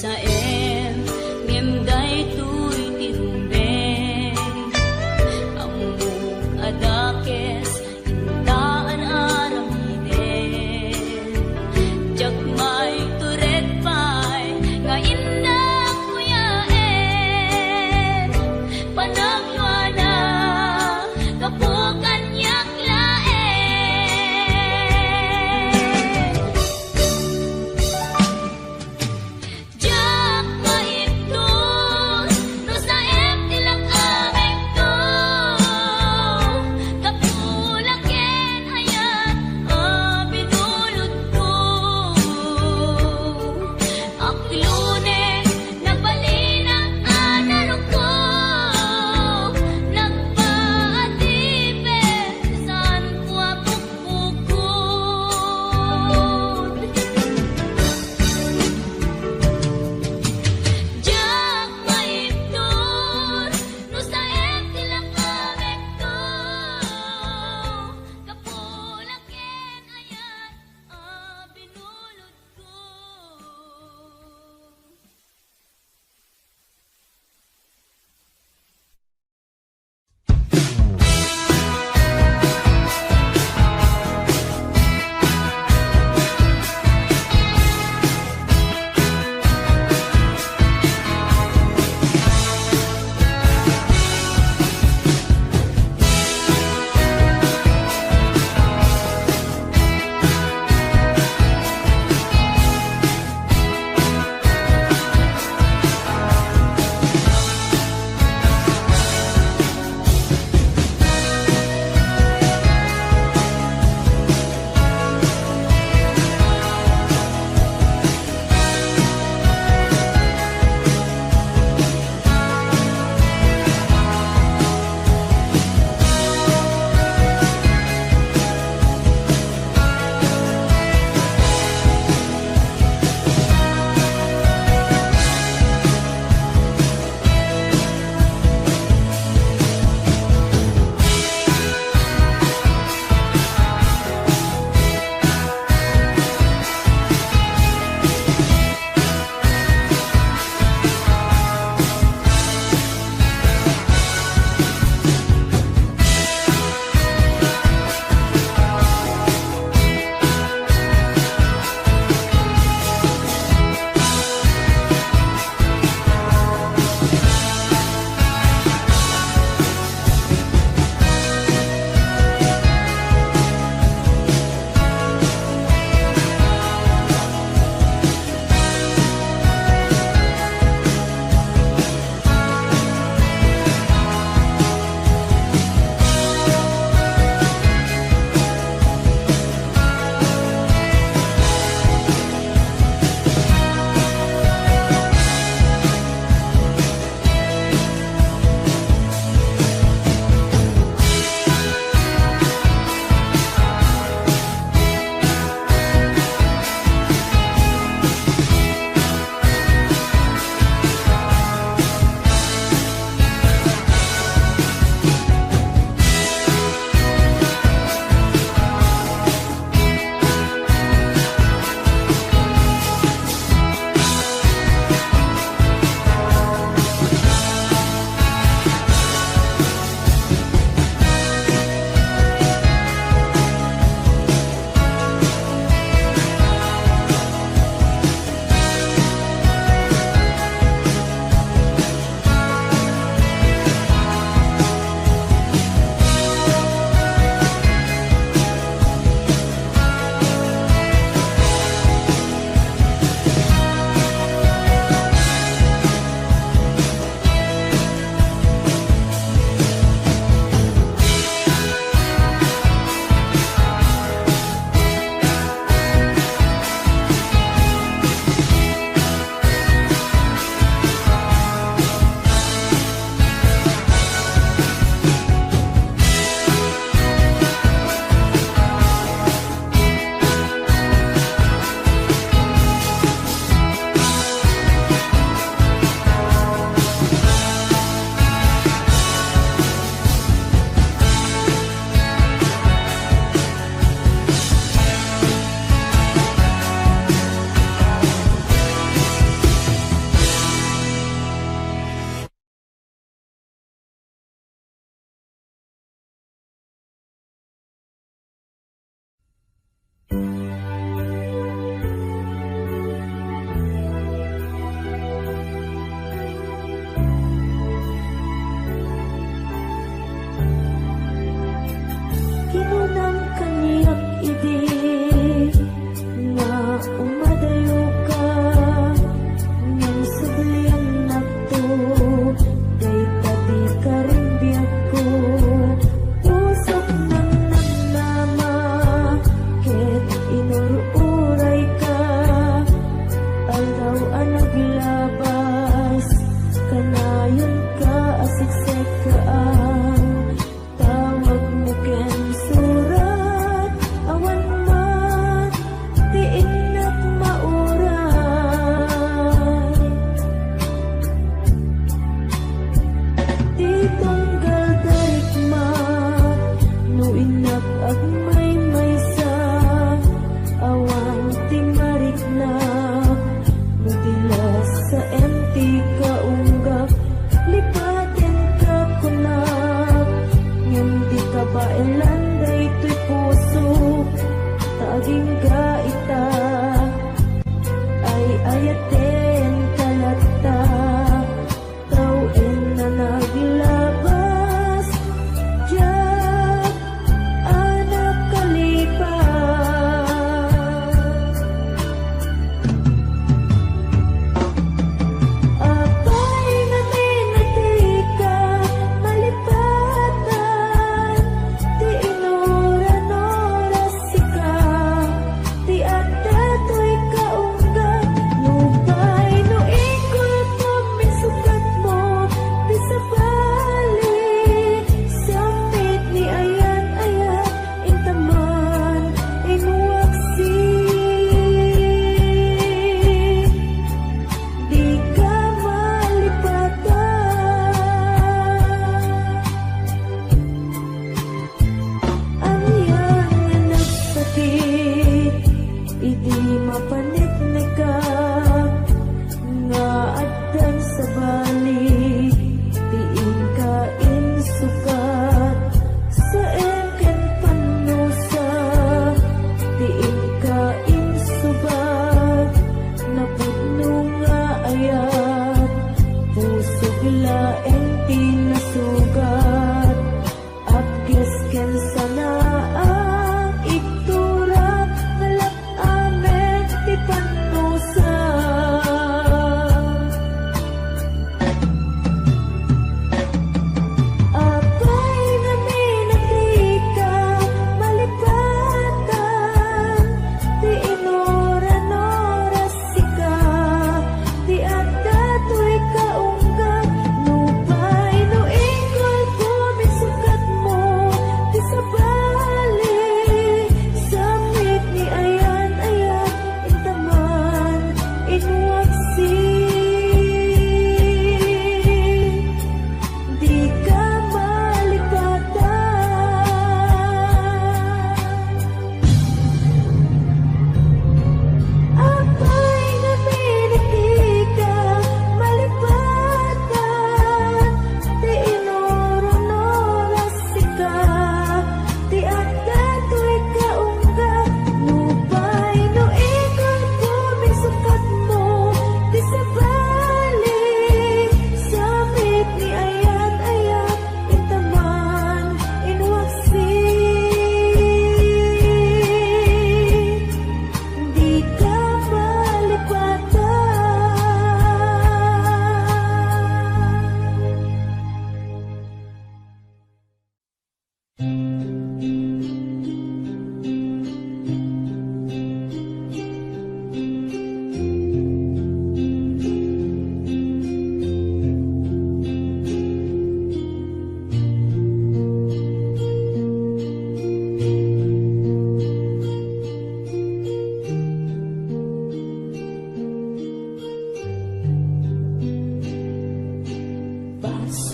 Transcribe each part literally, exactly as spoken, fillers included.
Laeng, ngem daytoy ti rumbeng. Ammok a dakes intaan aramiden. Diak maitured pay nga innak kuyaen. Panagwana, gapu kaniak laeng. Diak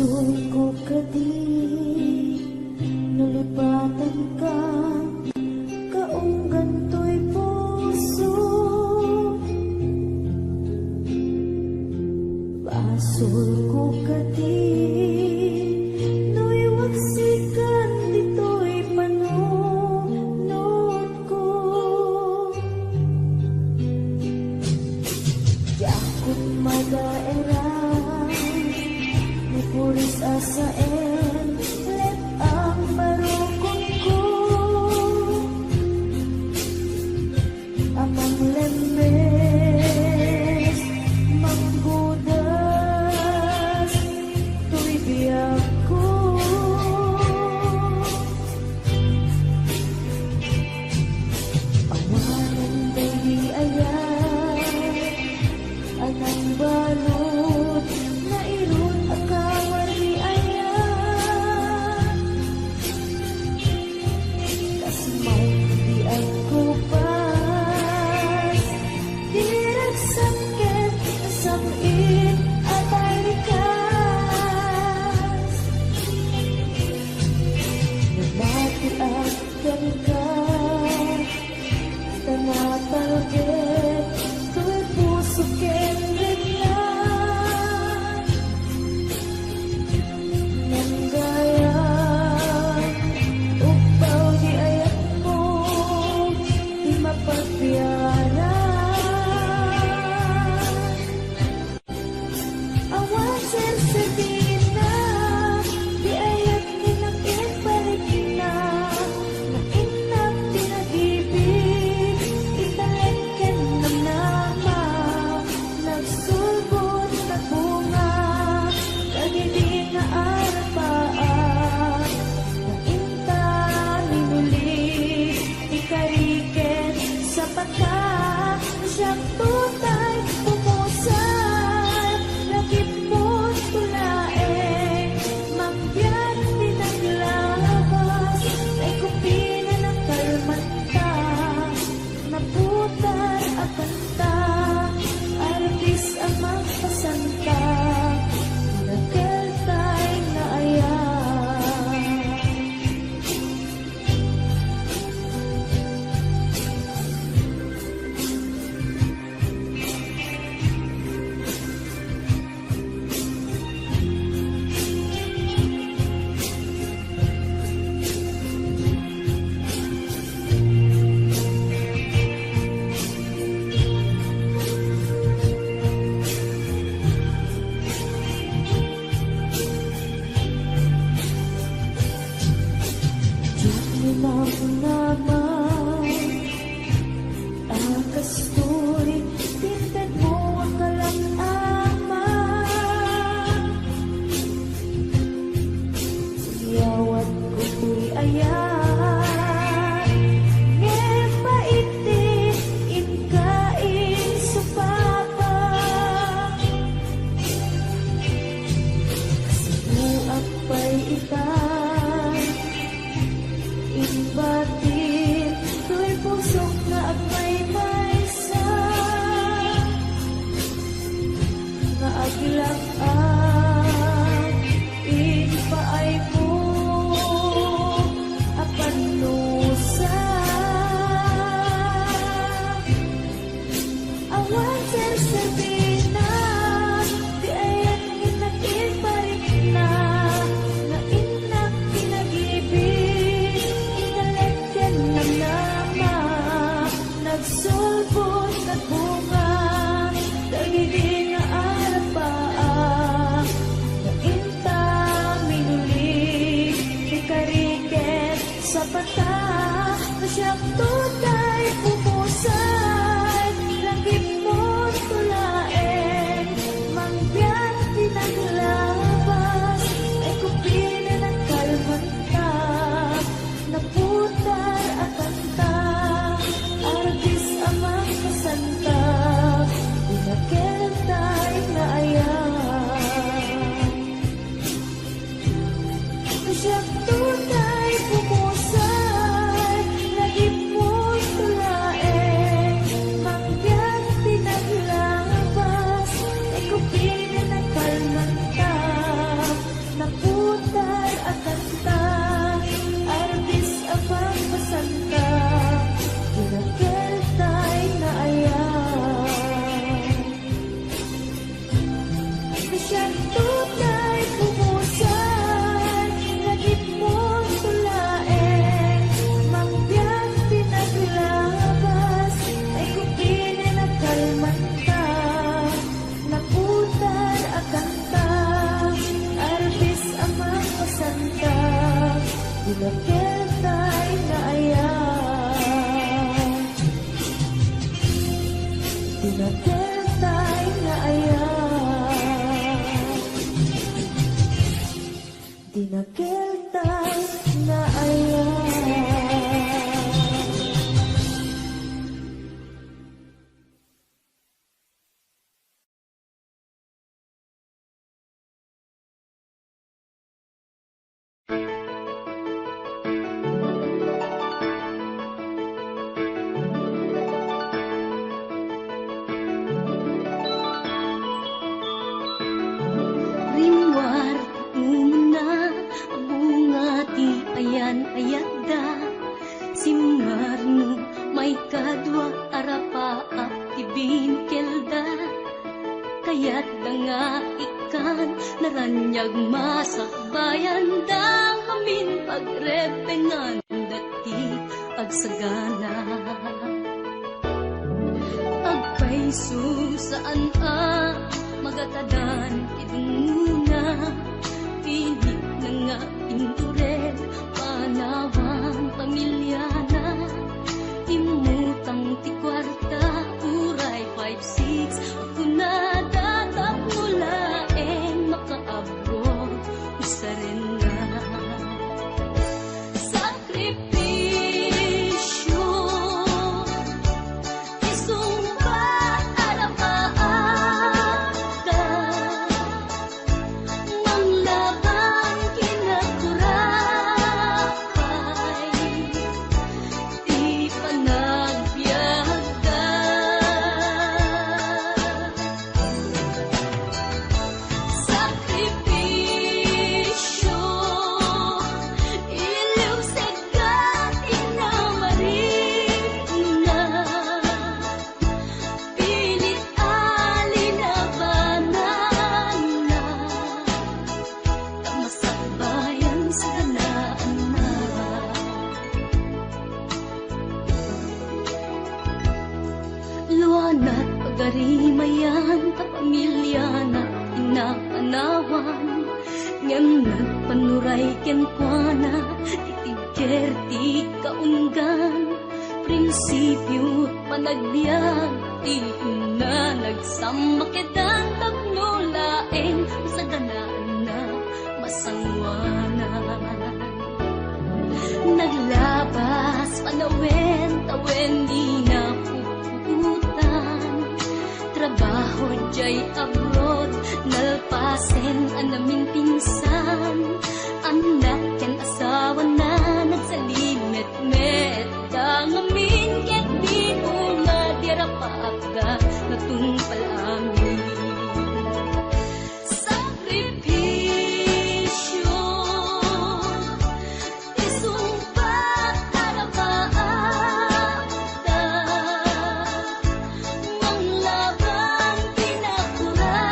Sulko kadi, nalipatanka, kaunggan toy puso. Basolko kadi, no iwaksikan ditoy panunotko. Diakon madaeran, ni puris a saen, let-ang barukonko. Amang lemmes, manggudas, toy biagko. Awanen daydi ayat a nangbalud, nairut a kawardi ayat. Kas maikdi agkupas, diragsak ket sam-it a tarikas. Namatiak kenka, ta natalged toy puso ken rikna. Ngem gayam, uppaw di ayatmo, ti mapagbiaran. Awan serserbienna, di ayat ni nakiparikna, nainnak ti nagibig, italek ken namnama, nagsulbod, nagbunga, dagidi nga arapaak, nainta, ninuli, ti kari ken sapata, siak tutay pumusar, lakip mo tulaeng, mangbiag ti naglabas, ay kupina ng kalmanta, naputar a kanta, artis a magpasanta, nakeltay nga ayat. Diak ni namnama a kasturi ti intedmo a kalang-ama. Yawatko toy ayat, ngem pait ti inka insupapa. Sibuak pay ita, imbatin toy pusok nga agmaymaysa. Nga aglak-ak impaaymo a pannusa. Awan serserbienna, ti ayat nga nakiparikna, nainnak ti nagibig, italek ken namnama, nagsulbod, nagbunga, dagidi nga arapaak. Dianto tay pumusay, nagipon to laeng, mangbiag ti naglabas, ay kupinen a kalmanta, naputar a kanta, arbis a mapasanta, dinakel tay nga ayat. Dinakel tay nga ayat. Dinakel tay nga ayat. Rimmuar ti umuna a bunga ti ayan-ayatda. Simmarno maikadua a rapaap ti binikelda. Kayatda nga ikkan, naraniag masakbayanda ngamin pagrebbenganda ti agsagana. Agpayso saan a magatadan ti dungngona, pinitna nga indurel, panawan pamiliana. Immutang ti kuarta, uray five six, kunada tapno laeng makaabroad, usarenna. Sakripisio, isungbat a rapaapda, manglaban ken agturapay ti panagbiagda. Sakripisio, iliwsegda ti namarikna, pilit a linabananna, ta masakbayan saganaanna. Luanat pagarimayan ta pamiliana ti napanawan, ngem nagpanuray kenkuana ti tigger ti kaunggan. Prinsipio panagbiag ti inna, nagsammakedan tapno laeng saganaanna masangoanan. Naglabas panawen-tawen, dina pupuotan. Trabaho diay abroad, nalpasen a naminpinsan. Annak ken asawana, nagsalimetmet da ngamin ket di bunga ti rapaapda natungpal amin. Sakripisio, isungbat a rapaapda, manglaban ti nagturapay.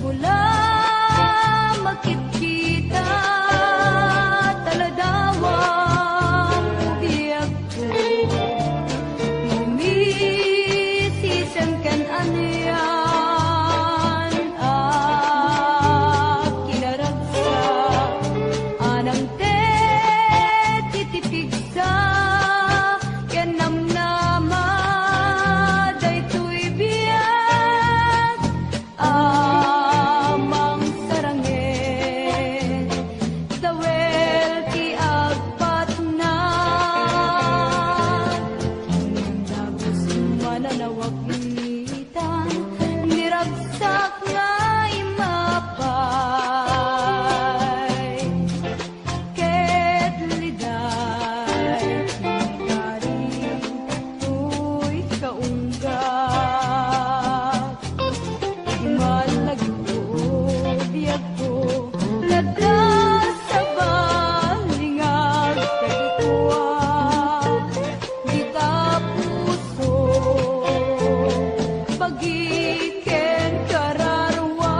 Wala makitkita, taladawang biagko. Ngumisisem ken anian a kinaragsak, anang te ti tipigsa ken namnama daytoy biag. Amang sarangit, dawel ti agpatna. Dagus mananawag itan, niragsak nga immapay. Ket liday, nagari toy kaunggat. Idi malagipko, biagko, nadda sa balingag, kadikua, dita puso, bagi ken kararuan.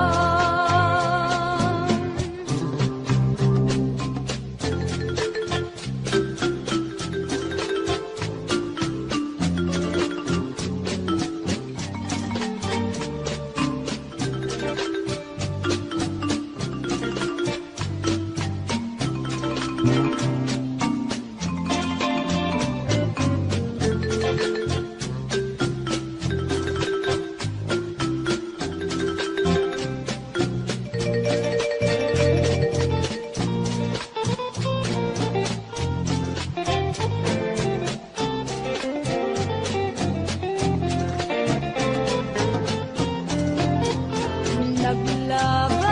Naglabas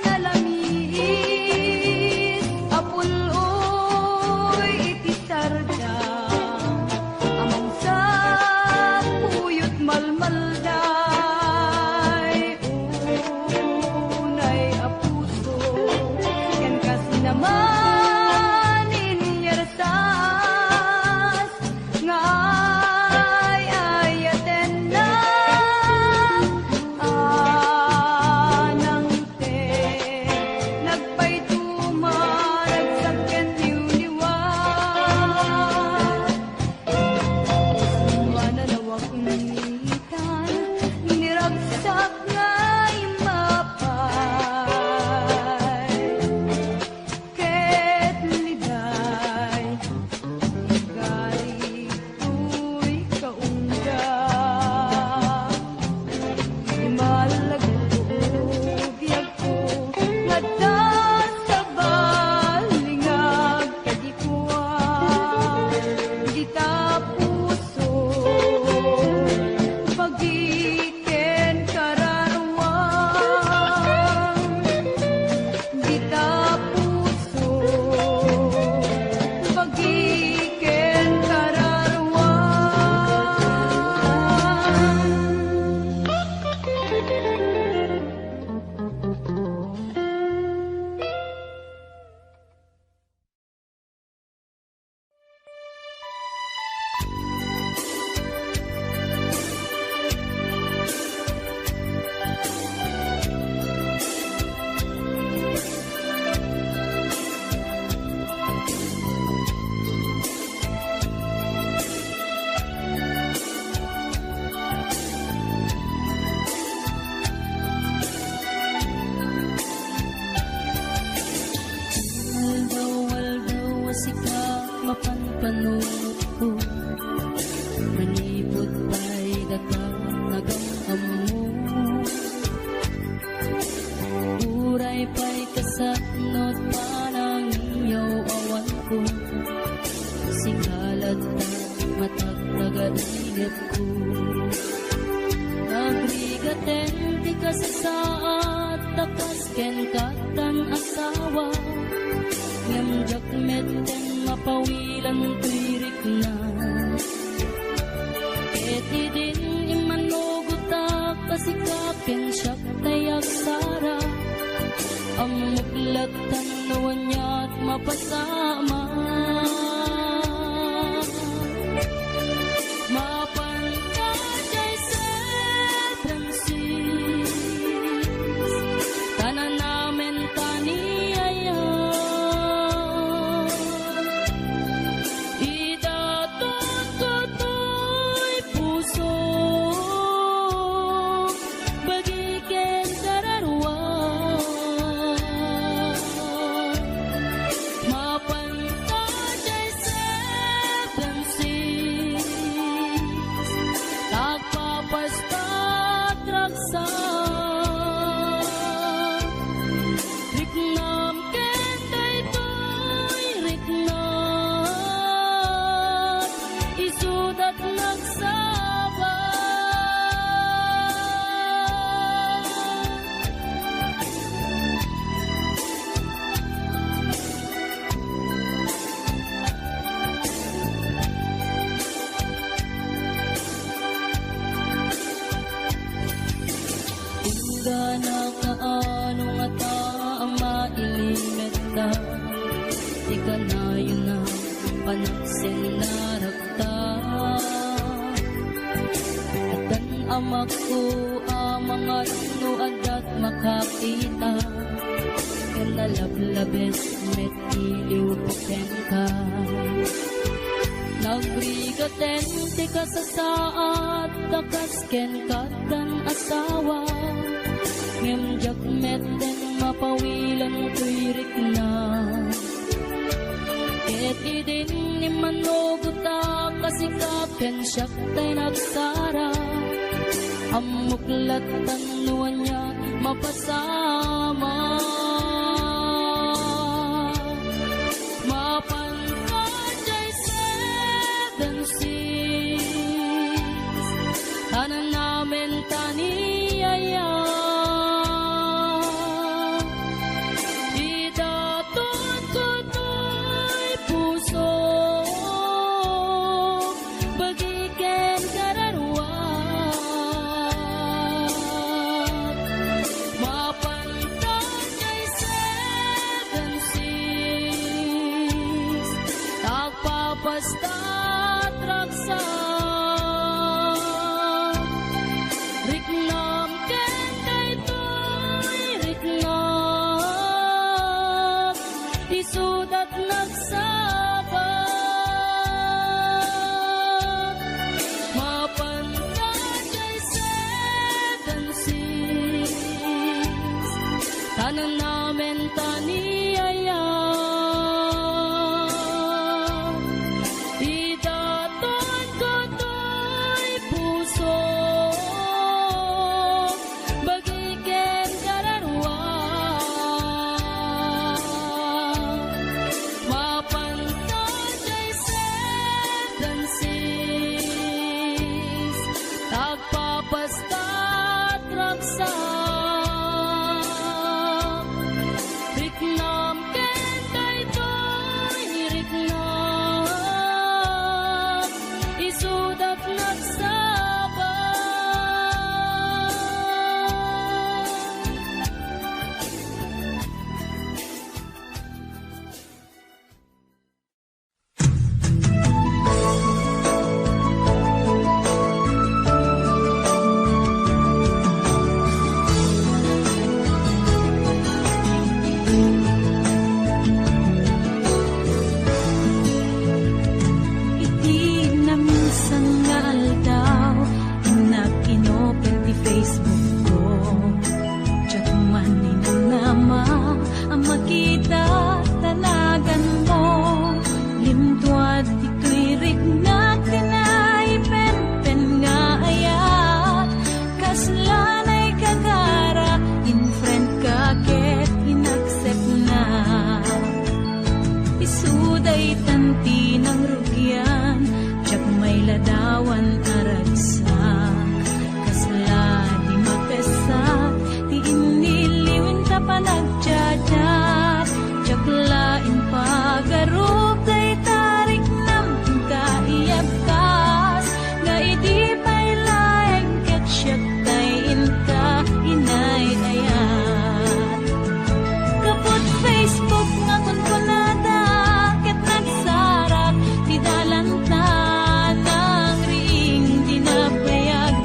nga lamiis a pul-oy iti sarda, amang sa puyot malmalday, unay a puso, ken kas naman inyarsa nga ay-ayatenna, anang te nagpaituma, nagsak ken niwniwa. Mananawag itan, niragsak nga immapay. Ket liday, nagari toy kaungga. Di malagipko, biagko, nga adda sa balingag, kadikua, dita puso, bagi ken kararuam. Dita puso, bagi ken kararuam. Aldaw-aldaw a sika mapanpanunotko, manipud pay daka nagam-ammo. Uray pay kasatnot panangiyaw-awanko, sika latta matagtagad inepko. Nagrigaten ti kasasaad ta kas ken kattan asawa, ngem diak metten mapawilan toy rikna. Ket idin immanugotak a sika ken siak tay agsara, ammok lattan no aniat mapasama. Mapan ka jay San Francisco, Panagsennarakta. Addan amakko a mangan no adda't makakita. Ken nalablabes met ti iliwko kenka. Nagrigaten ti kasasaad ta kas kenka addan asawa. Ngem diak metten mapawilen toy rikna. Ket idin immannugotak a sika ken siak tay nagsara, ammok lattan no ania mapasamak. Mapan ka jay seven six, ananamen ta ni Yaya. Idaton ko toy puso, bagi ken kararuat. Mapan ta jay seven six, agpapastat ragsak. Riknam ken daytoy riknak, isudat nagsabat. Mapan ta jay seven six, ananamen ta ni Yaya. Idaton ko toy puso, bagi ken kararuat. Mapan ta jay seven six, agpapastat ragsak. Riknam ken daytoy riknak, isudat nagsabat. Iti naminsan nga aldaw, innak inopen ti Facebook ko. Diak man ninamnama a makita ta naganmo. Limtuad ditoy riknak ti naipenpen nga ayat. Kasla naikakara, in-friend ka ket in-accept na. Isu daytan ti nangrugian, diak mailadawan a ragsak. Kasla di mapeksa ti iniliwin ta panagchat-chat. Diak la impagarup dayta riknam, inka iyabkas, nga idi pay laeng ket siak tay inka inay-ayat. Gapu ti Facebook nga kunkunada ket nagsarak ti dalan ta, nangriing ti nabayag,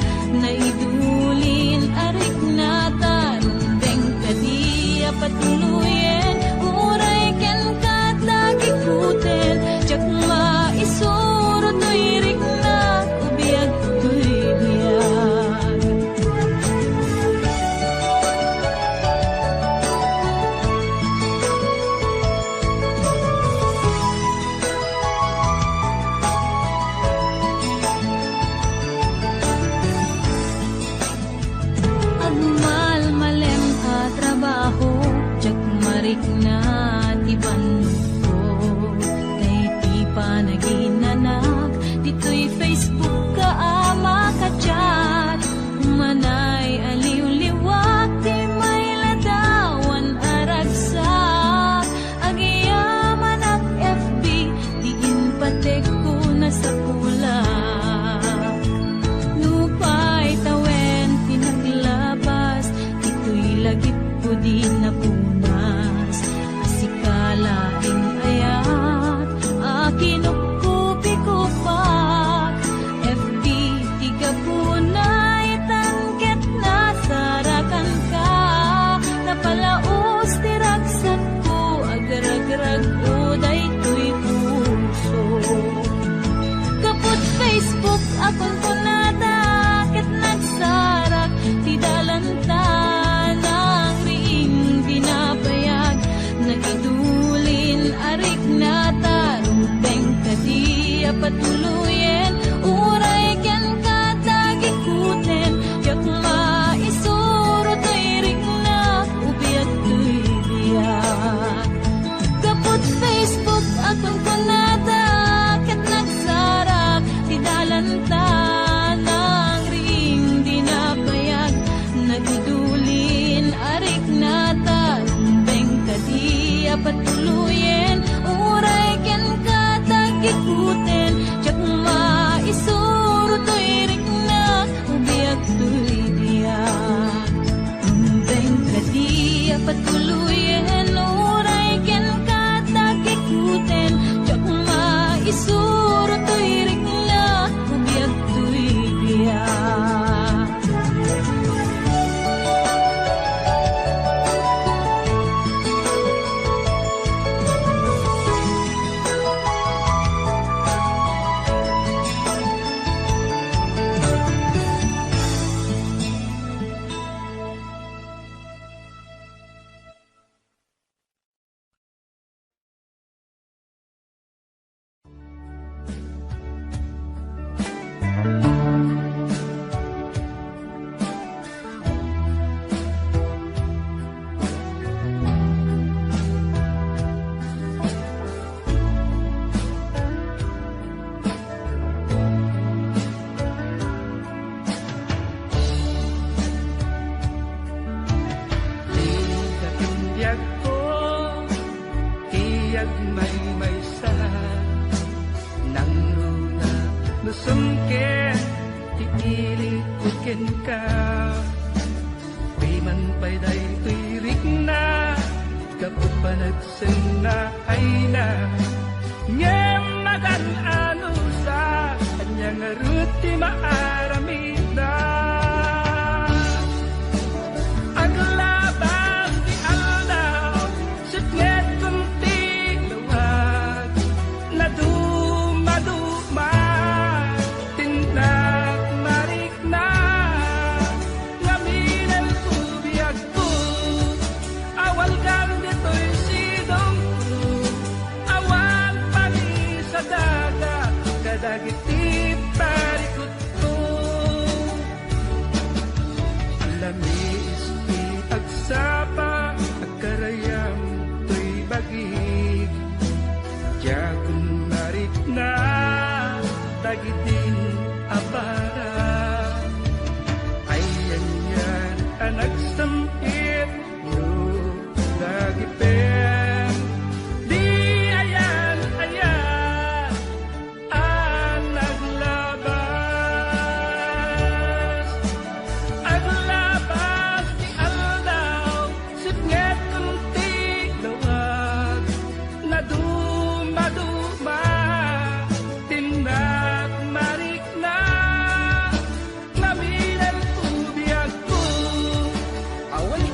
naidulin a riknata, rundeng kadi a patuloyen, uray kenka ta kikuten, diak maisuro toy riknak, biag toy biag. Agmalmalem a trabaho, diak marikna ti bannogko. Daydi panaginanak ditoy Facebook ka a makachat. Umanay a liwliwak ti mailadawan a ragsak. Agyamanak F B, ti impatekko nasapulak. Nupay tawen ti naglabas, ditoy lagipko di napunas. A sika laeng ayat, a kinuk- Kunkunada ket nagsarak ti dalanta, nangriing ti napayag, nagidulin a riknata, rumbeng kadi a patuloyen, uray kenka tagikuten, diak maisuro toy rikna, ubiag toy biag. Gapu iti Facebook a kunkunada ket nagsarak ti dalanta, nangriing ti napayag, nagidulin a riknata, rumbeng kadi a patuloyen, uray kenka tagikuten, diak maisuro toy rikna, ubiag toy biag. Rumbeng kadi a patuloyen, uray kenka tagikuten, diak maisuro toy rikna, ubiag toy biag. Ti biagko, ti agmaymaysa, nangruna no sumken ti ilingko kenka. Piman pay daytoy rikna, gapu panagsenna ayna. Ngem magan-anusa, ania ngarud ti maaramidna? Aglabas ti aldaw, sipngetkon ti lawag, nadumaduma ti nagmarikna. Ngamin ti biagko, awalgan ditoy sidongko, awan pangisadaga kadagiti parikutko. Alamis ti agsapa, agkarayam toy bagik. Diakon marikna dagiti a para. Ayanyan a nagsempit no dagipem. Di ayan-ayan a naglabas. Aglabas ti aldaw, sipngetkon ti lawag. Nadumaduma ti nagmarikna. Ngamin ti biagko, awan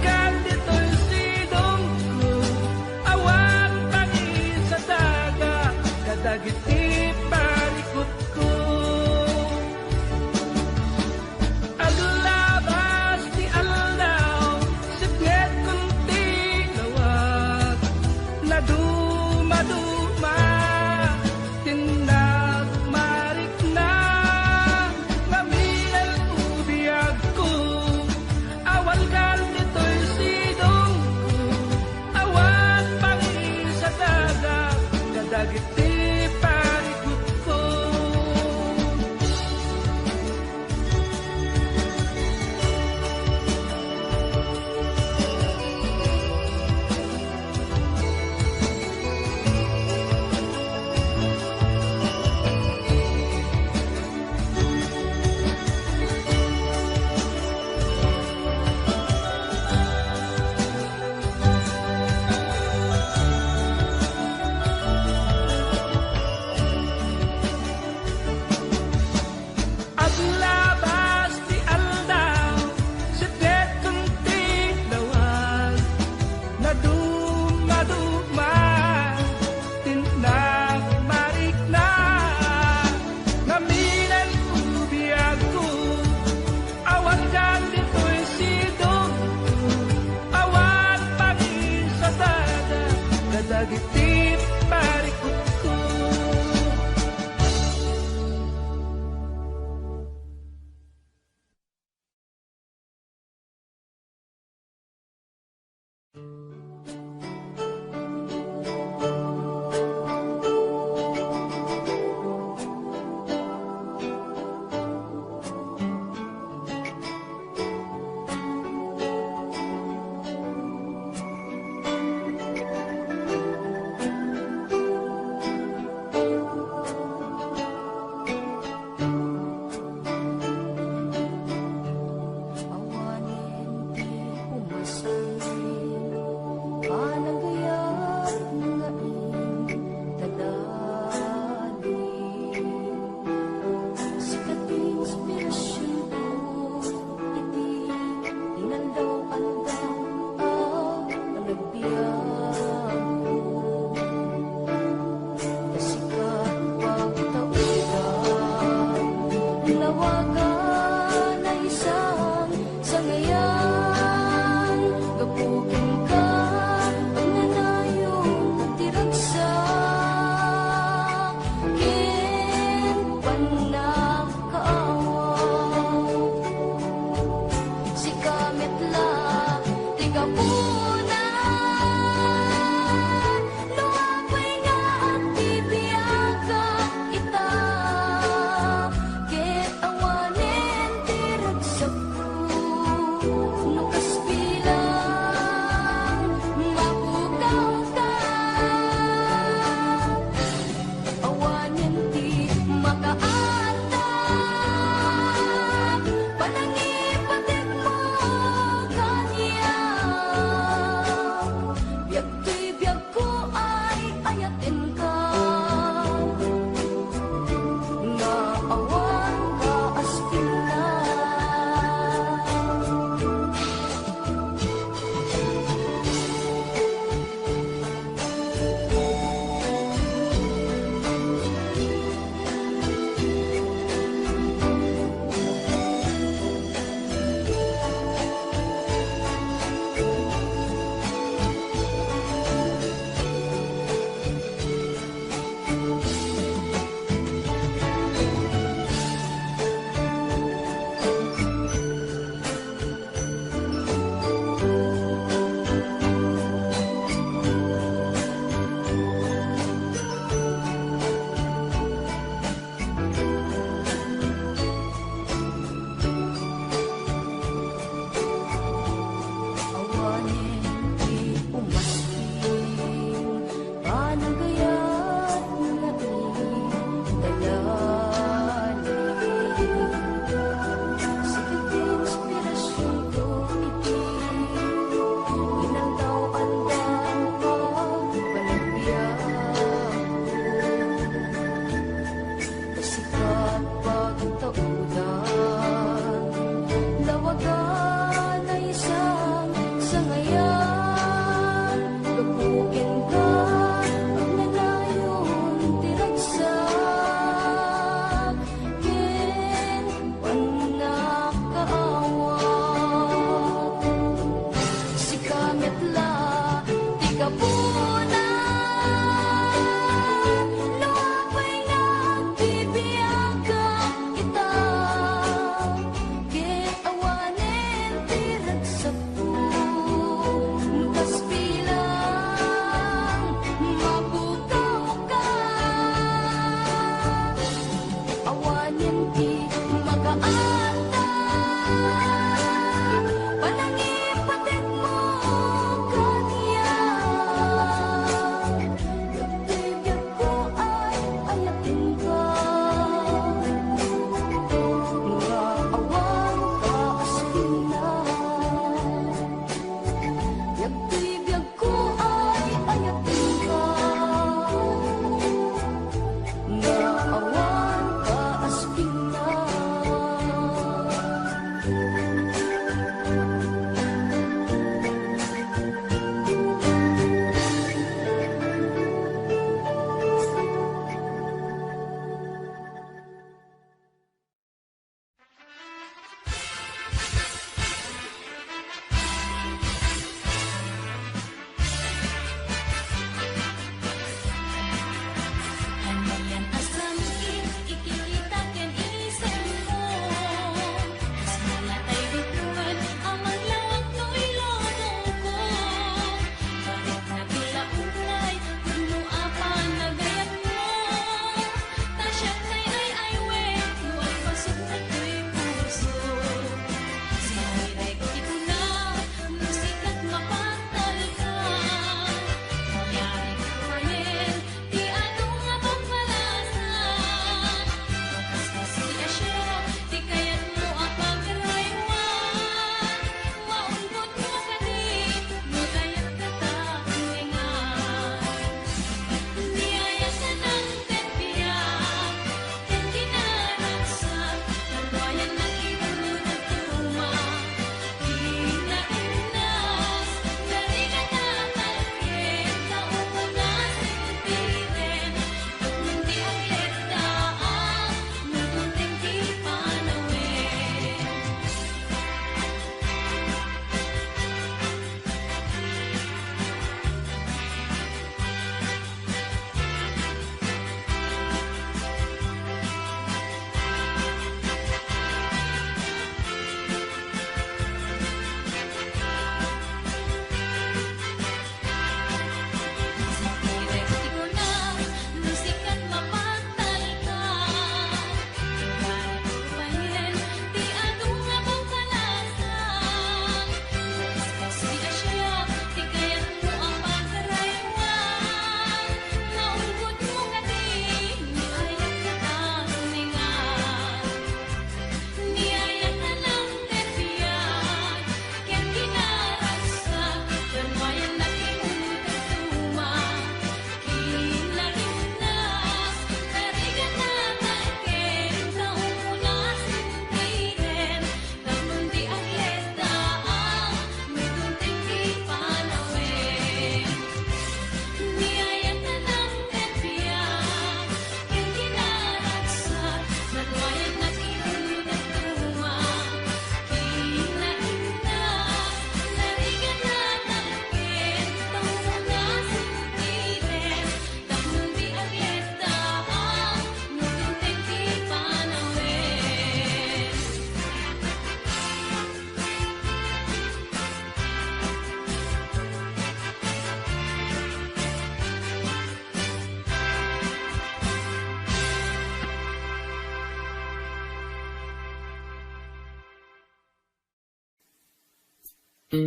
Apay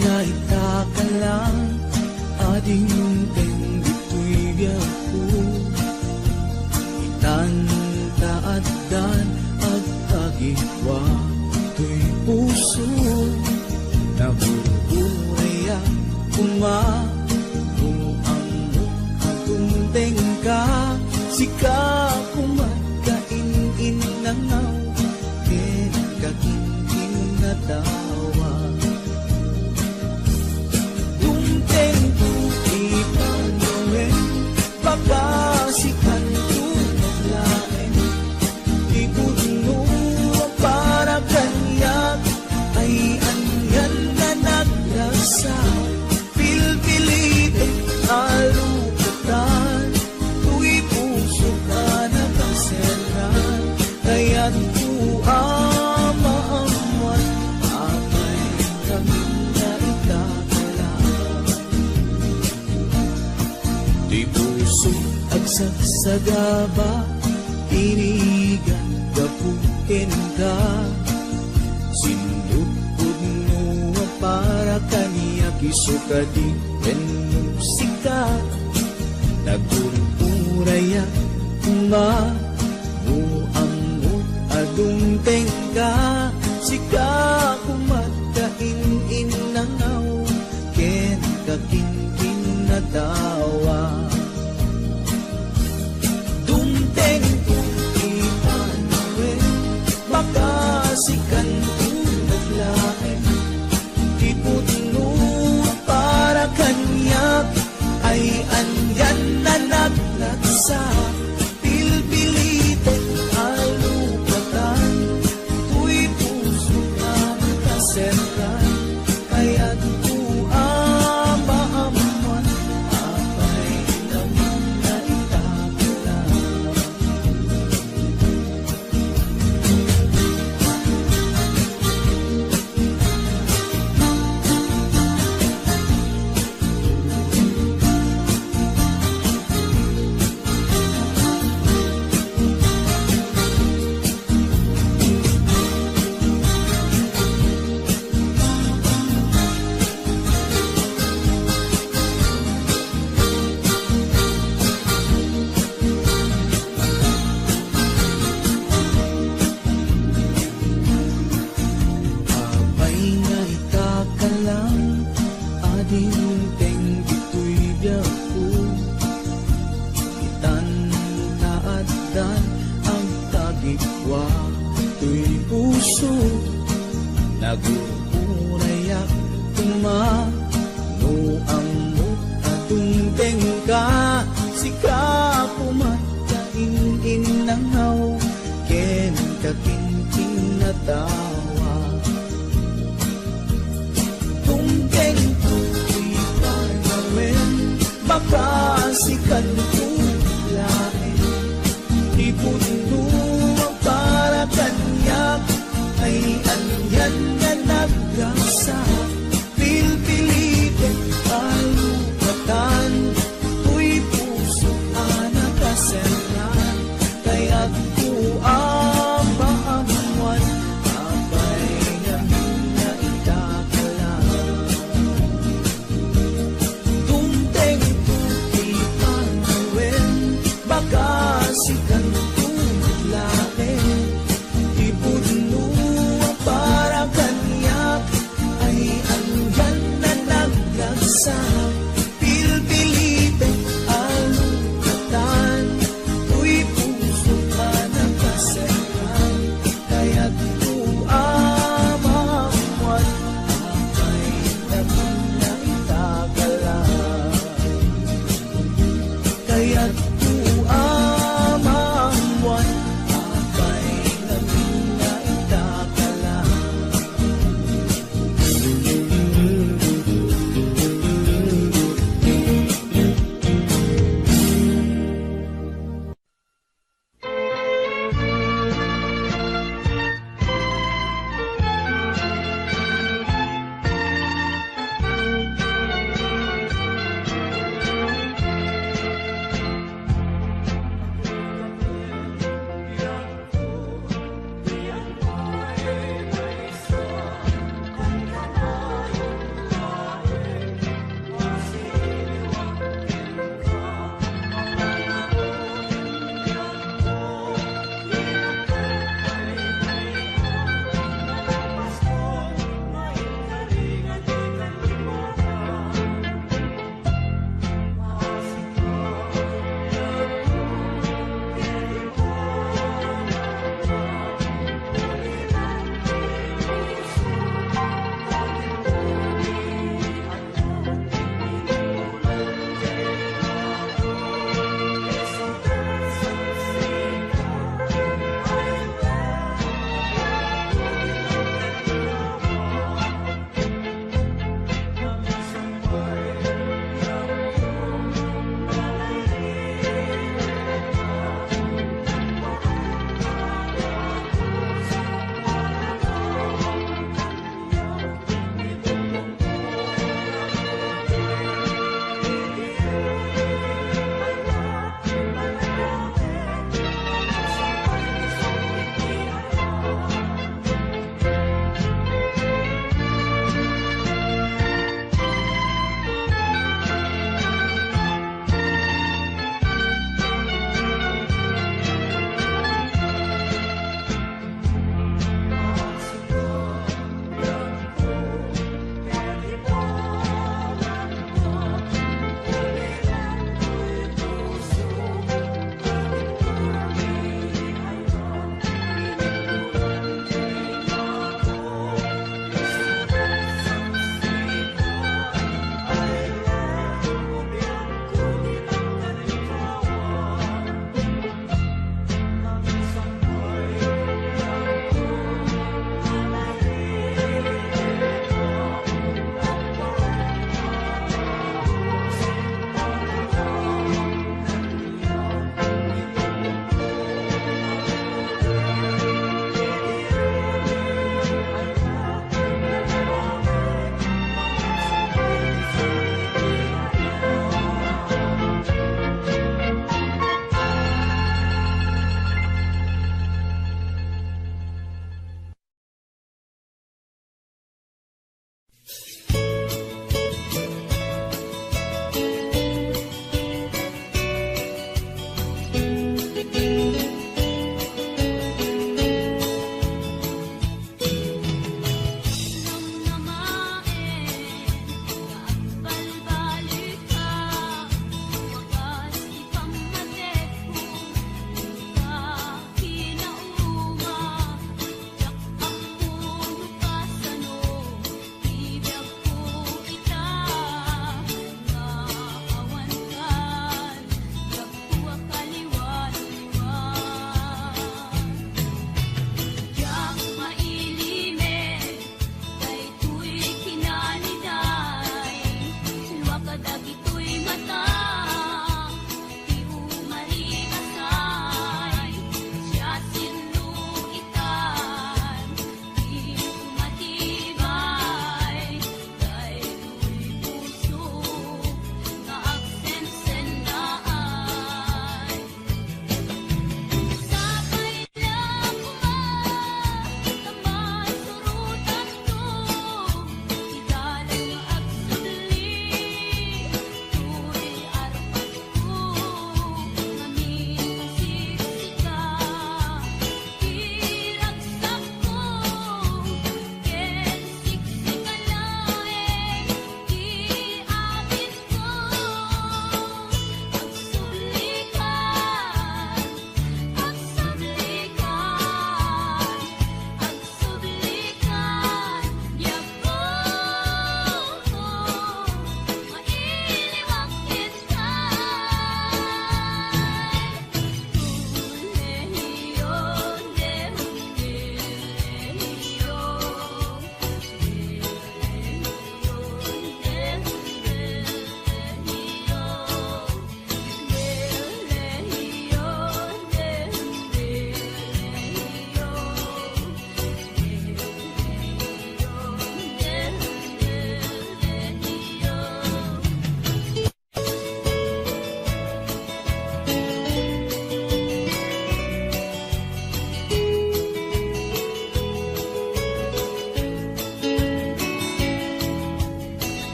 nga ita ka lang a dimteng ditoy biagko? Itan ta addan agtagikua toy puso. Nagurgurayak koma no ammok a dumtengka. Sika koma ta in-innangaw ken kakinkinatawa. Dumtengto, Imanuel, bakasikanto met laeng. Ti pudno a para kaniak ay anian a nagragsak. Pilpilitek a lupatan toy pusok a nakaserrang. Kayatko a maammuan, apay, ngamin nga ita ka lang. Ti pusok agsagsagaba, irigan gapu kenka. Sindutod no a para kaniak isu kadi wenno sika. Nagurgurayak koma no ammok a dumtengka. Sika koma ta in-innangaw ken kakinkinatawa. Dumtengto, Imanuel, bakasikanto met laeng. Ti pudno a para kaniak ay anian a nagragsak. Pilpilitek a lupatan toy pusok a nakaserrang. Kayatko a maammuan, apay, ngamin nga ita ka lang. Apay nga ita ka lang a dimteng ditoy biagko. Itan ta addan agtagikua toy puso. Nagurgurayak koma no ammok a dumtengka. Sika koma ta in-innangaw ken kakinkinatawa. Dumtengto, Imanuel, bakasikanto laeng. Ti pudno a para kaniak ay anian nga nagragsak. Pilpilitek a lupatan toy puso a nakaserrang. Kayatko a maammuan, apay, ngamin nga ita ka lang. Dumtengto, Imanuel,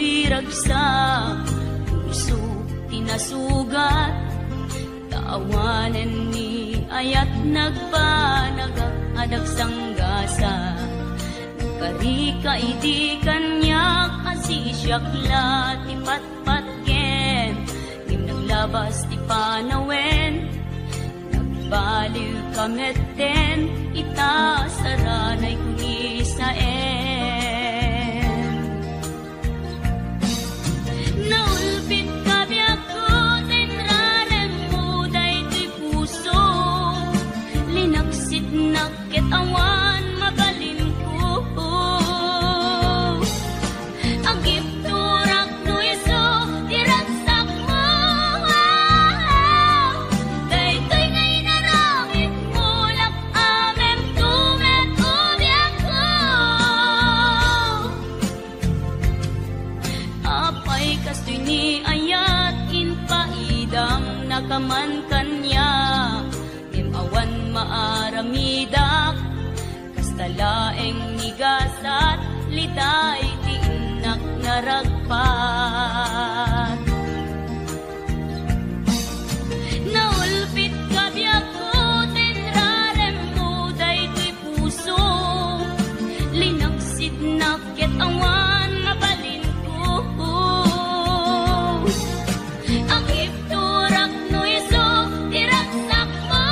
Iragsak, puso ti nasugat, ta awanen ni ayat nagbanagak a dagsanggasat. Nagkarika idi kaniak a sisiak la ti patpatgen, ngem naglabas ti panawen. Nagbaliwka metten ita saranay kunisaen. Naulpitka biagko ta inraremmo daytoy puso. Linaksitnak ket awan mabalinko. Agibturak no isu ti ragsakmo. Daytoy nga inaramidmo, lak-amemto met ubiakko. Apay kastoy ni ayat, impaidamnaka man kaniak, ngem awan maaramidak. Kasta laeng ni gasat, liday ti innak naragpat. Naulpitka biagko ta inraremmo daytoy puso. Linaksidnak ket awan mabalinko. Agibturak no isu ti ragsakmo.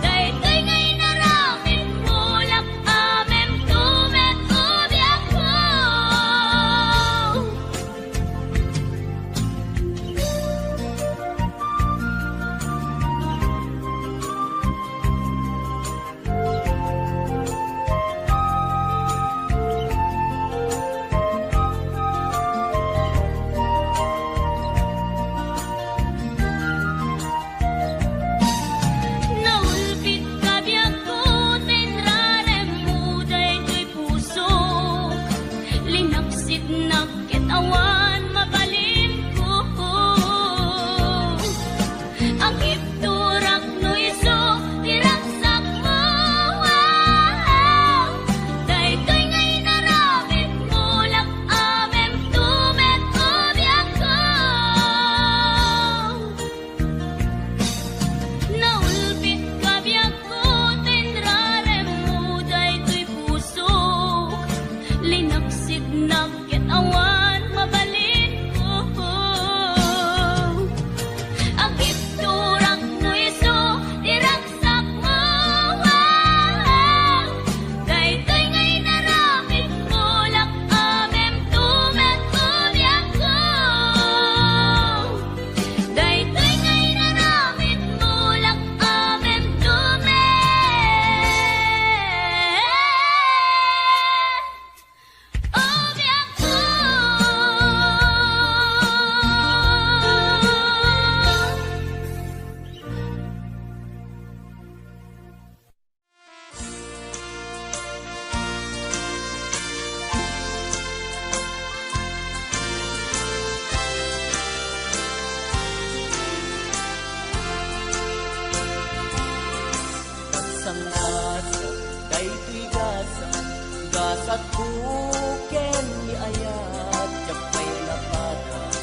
Daytoy nga inaramidmo, lak-amemto met ubiakko. Naulpitka biagko ta inraremmo daytoy puso. Linaksidnak ket awan mabalinko. Agibturak no isu ti ragsakmo. Daytoy nga inaramidmo, lak-amemto met ubiakko. Naulpitka biagko ta inraremmo daytoy puso. Linaksidnak ket awan mabalinko. Agibturak no isu ti ragsakmo. Daytoy nga inaramidmo, lak-amemto met ubiakko. Daytoy nga inaramidmo, lak-amemto met ubiakko. Nagsanggasat daytoy gasat, gasatko ken ni ayat, diak pay napadas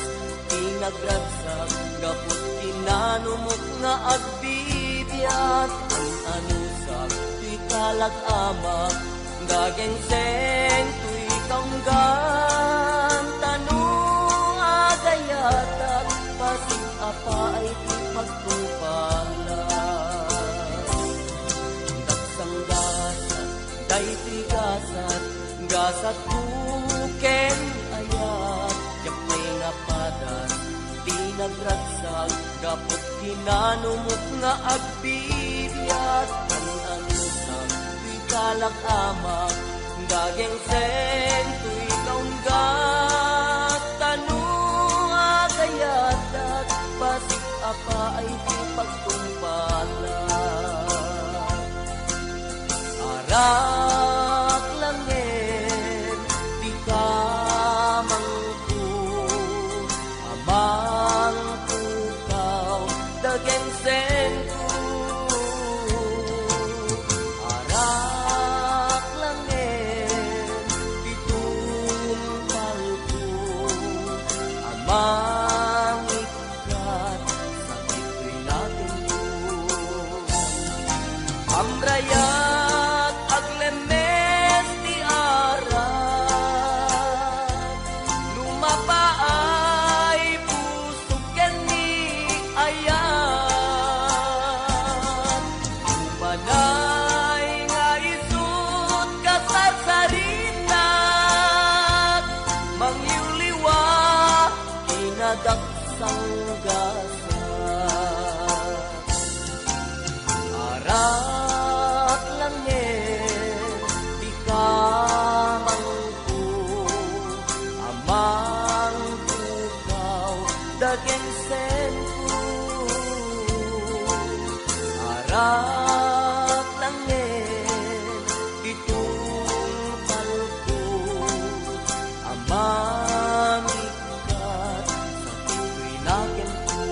ti nagragsak, gapu ti nanumok nga agbibiag. An-anusak toy kalag-amak, gagengseng toy kaunggan, ta no agayatak, pasig-apaay ti pagtungpalak. Dagsanggasat daytoy gasat, gasatko ken ayat, diak pay napadas ti nagragsak, gapu ti nanumok nga agbibiag. An-anusak toy kalag-amak, gagengseng toy kaunggan, ta no agayatak, pasig-apaay ti pagtungpalak. Arak laengen ti kamangko, amangko kao, gagengsengko. Arak laengen Daksanggasat, arak langngem ti kamangko, a mangpukaw dagingsenko. Arak langngem ti tungpalko, a mamikkat sakit rinakenko.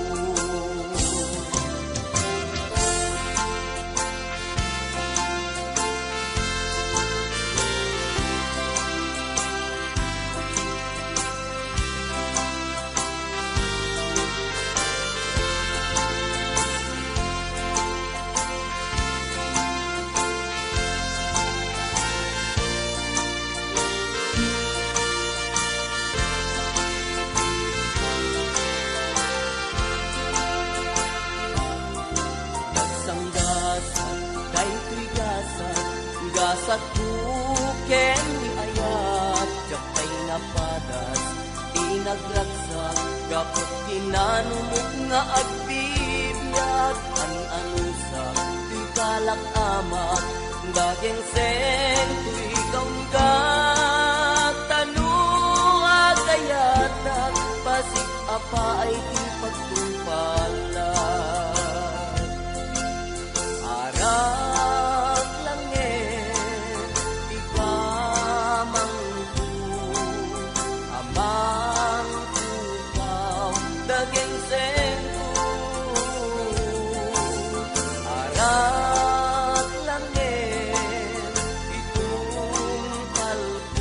Nagsanggasat daytoy gasat, gasatko ken ni ayat, diak pay napadas ti nagragsak, gapu ti nanumok nga agbibiag, an-anusak ti kalak amak, dagingsenko ikaw nga tano agayatak, pasig-apaay ti pagtungpalak. Arak langngem ti kamangko, a mangpukaw dagingsenko. Arak langngem ti tungpalko,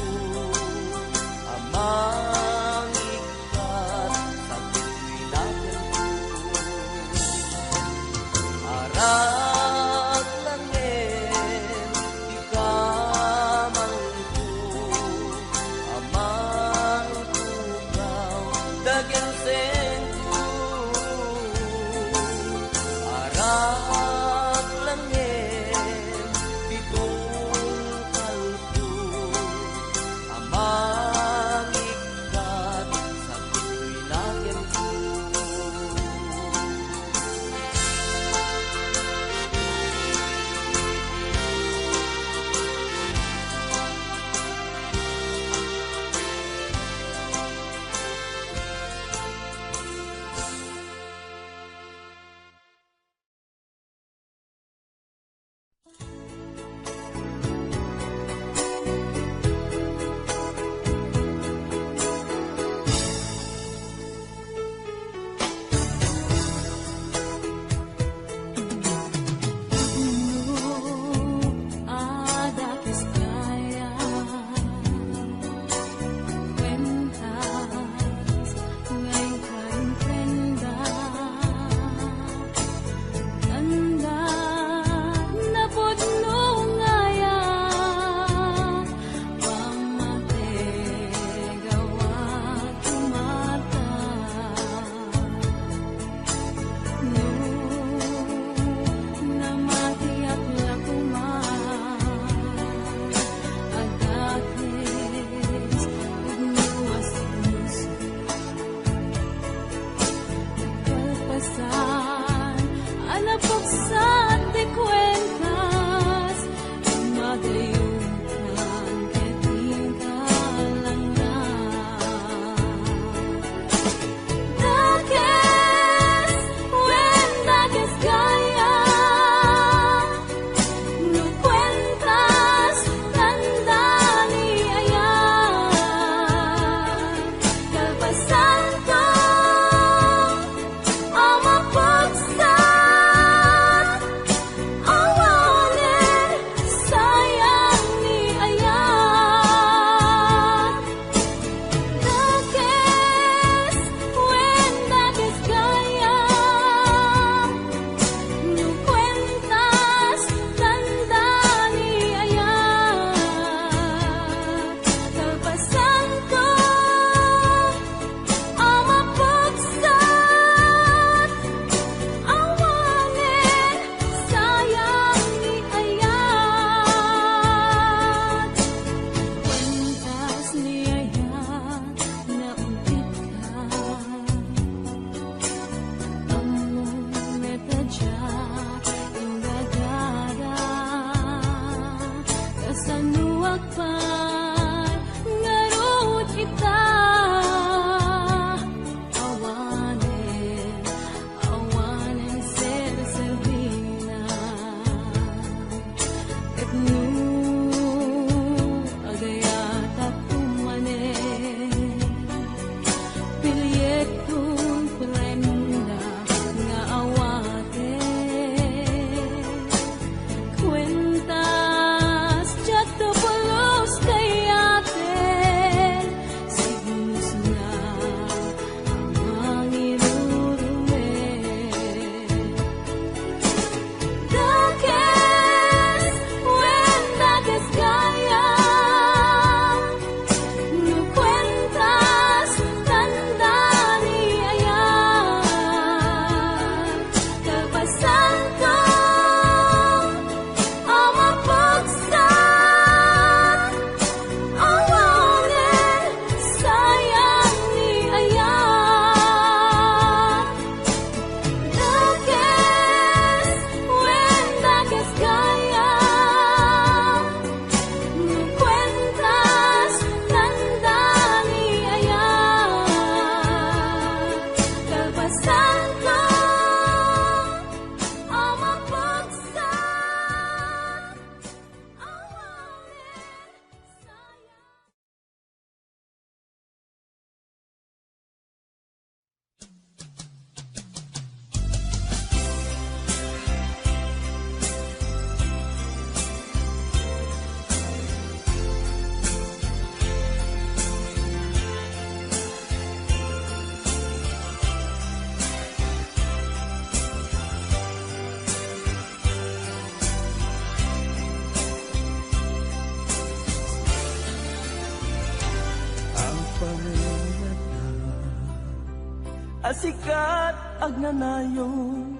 A sikat agnanayon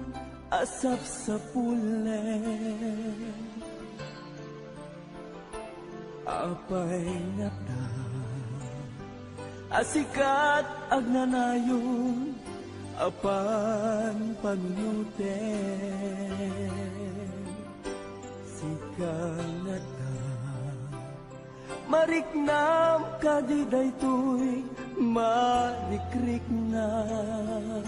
a sapsapulen. Apay ngata a sikat agnanayon a panpanunuten. Sika ngata, mariknam kadi daytoy marikriknam.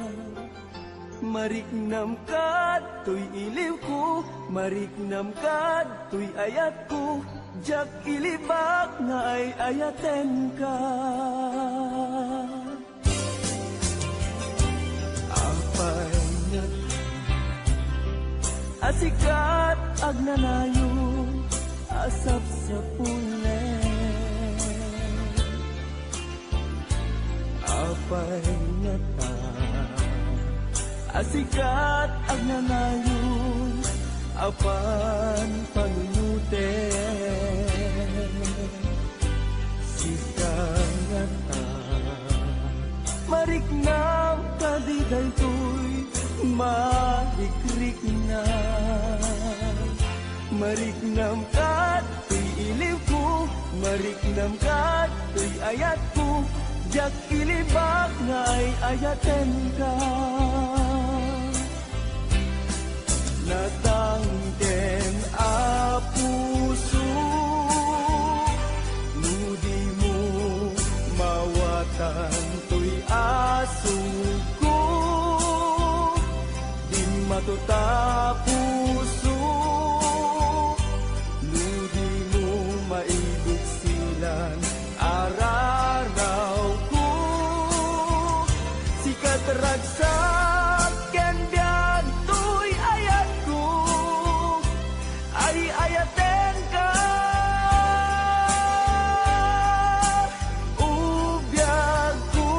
Mariknam kadtoy iliwko, mariknam kadtoy ayatko, diak ilibak nga ay-ayatenka. Apay ngata a sikat agnanayon a sapsapulen. Apay ngata a sikat agnanayon a panpanunuten. Sika ngata, mariknam kadi daytoy marikriknam. Mariknam kadtoy iliwko, mariknam kadtoy ayatko, diak ilibak nga ay-ayatenka. Natangken a puso, no di mo mawatan toy asugko, dimmato ta puso, no di mo maibuksilan ararawko. Sikat ragsak ken biag toy ayatko, ay-ayatenka, o biagko.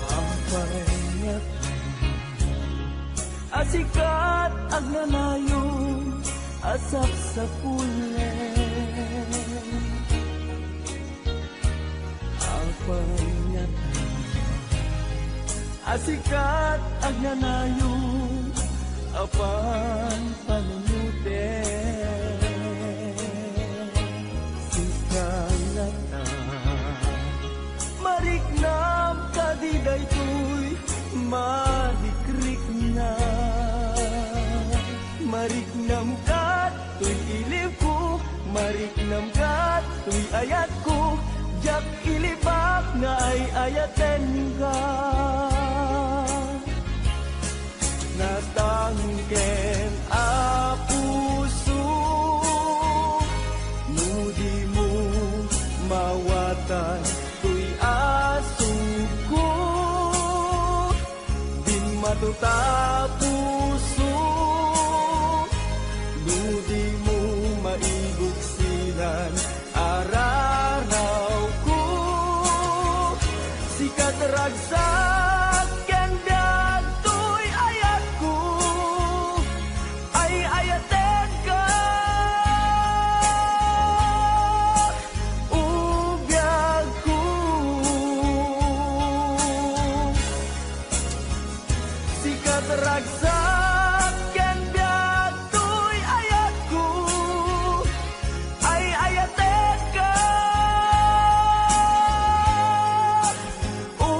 Apay ngata a sikat agnanayon a sapsapulen. Apay ngata a sikat agnanayon a panpanunuten. Sika ngata, mariknam kadi daytoy marikriknam. Mariknam kadtoy iliwko, mariknam kadtoy ayatko, diak ilibak nga ay-ayatenka. Natangken a puso, no di mo mawatan toy asugko, dimmato ta puso, no di mo maibuksilan ararawko. Sikat ragsak ken biag toy ayatko, ay-ayatenka, o biagko. Sikat ragsak ken biag toy ayatko, ay-ayatenka, o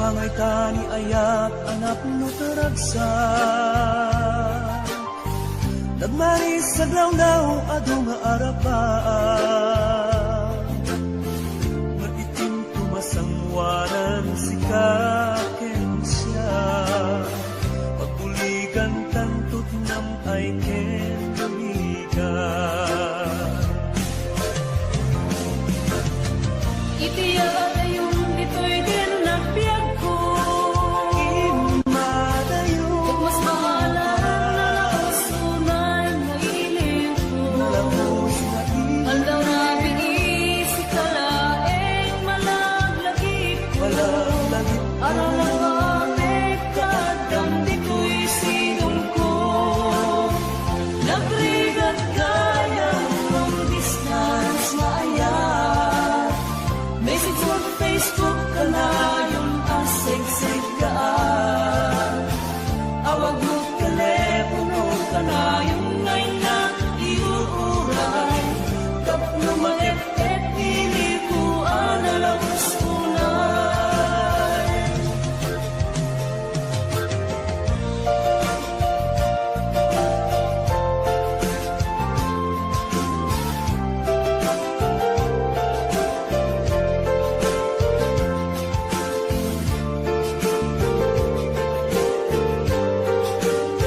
Pangayta ni ayat a napno ti ragsak. Nagmaris aglawlaw adu nga arapaan. Nga itim tumasanguanan sika ken siak. Pagbuligan tanto ti nam-ay ken buligan. Iti adayon ditoy ken nagbiagko. Immadayon. Ket mas maala a nalaus unay nga iliwko. Nalaus nga iliwko. Aldaw rabii sika laeng malaglagipko. Malaglagipko. Ararapaek nga addam ditoy sidongko. Nagrigat gayam long distance nga ayat. Message ken Facebook kanayon a segseggaan. Awag mo telepono kanayon nga innak iuray. Tapno maep-ep iliko a nalaus unay.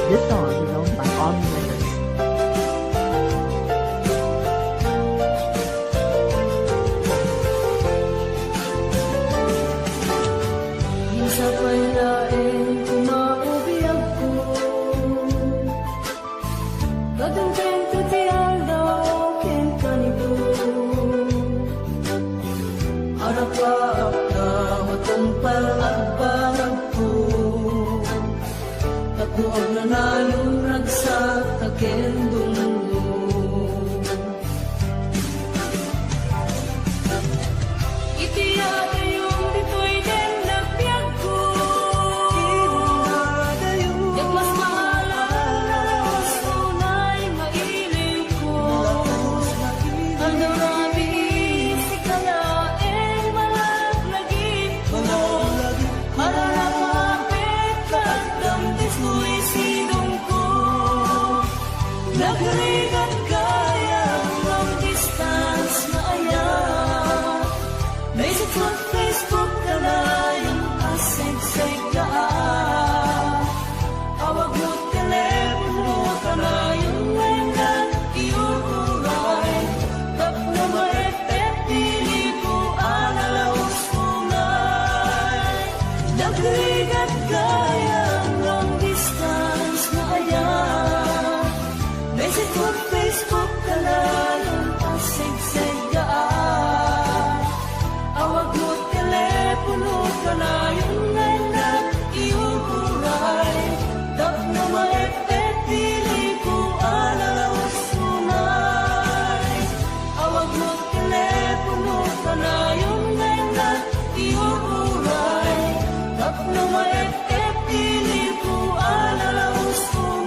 This song is owned by all members. Sapay laeng koma ti biagko. Katengteng ti aldaw ken kanito. Arapaak ta matungpal agparagko. Tapno agnanayon ragsak ta ken dumngeg. Iti adayon ditoy ken nagbiagko. Ket mas maala a nalaus unay nga iliwko. Aldaw rabii sika laeng malaglagipko. Ararapaek nga addam ditoy sidongko. Nagrigat gayam long distance nga ayat. Message ken Facebook kanayon a segseggaan. Awag mo telepono kanayon nga innak iuray. Tapno maep-ep iliko a nalaus unay. Nagrigat gayam long distance nga ayat. Message ken Facebook kanayon a segseggaan. Awag mo telepono kanayon nga innak iuray. Tapno maep-ep iliko a nalaus unay. Awag mo telepono kanayon nga innak iuray. Tapno maep-ep iliko a nalaus unay.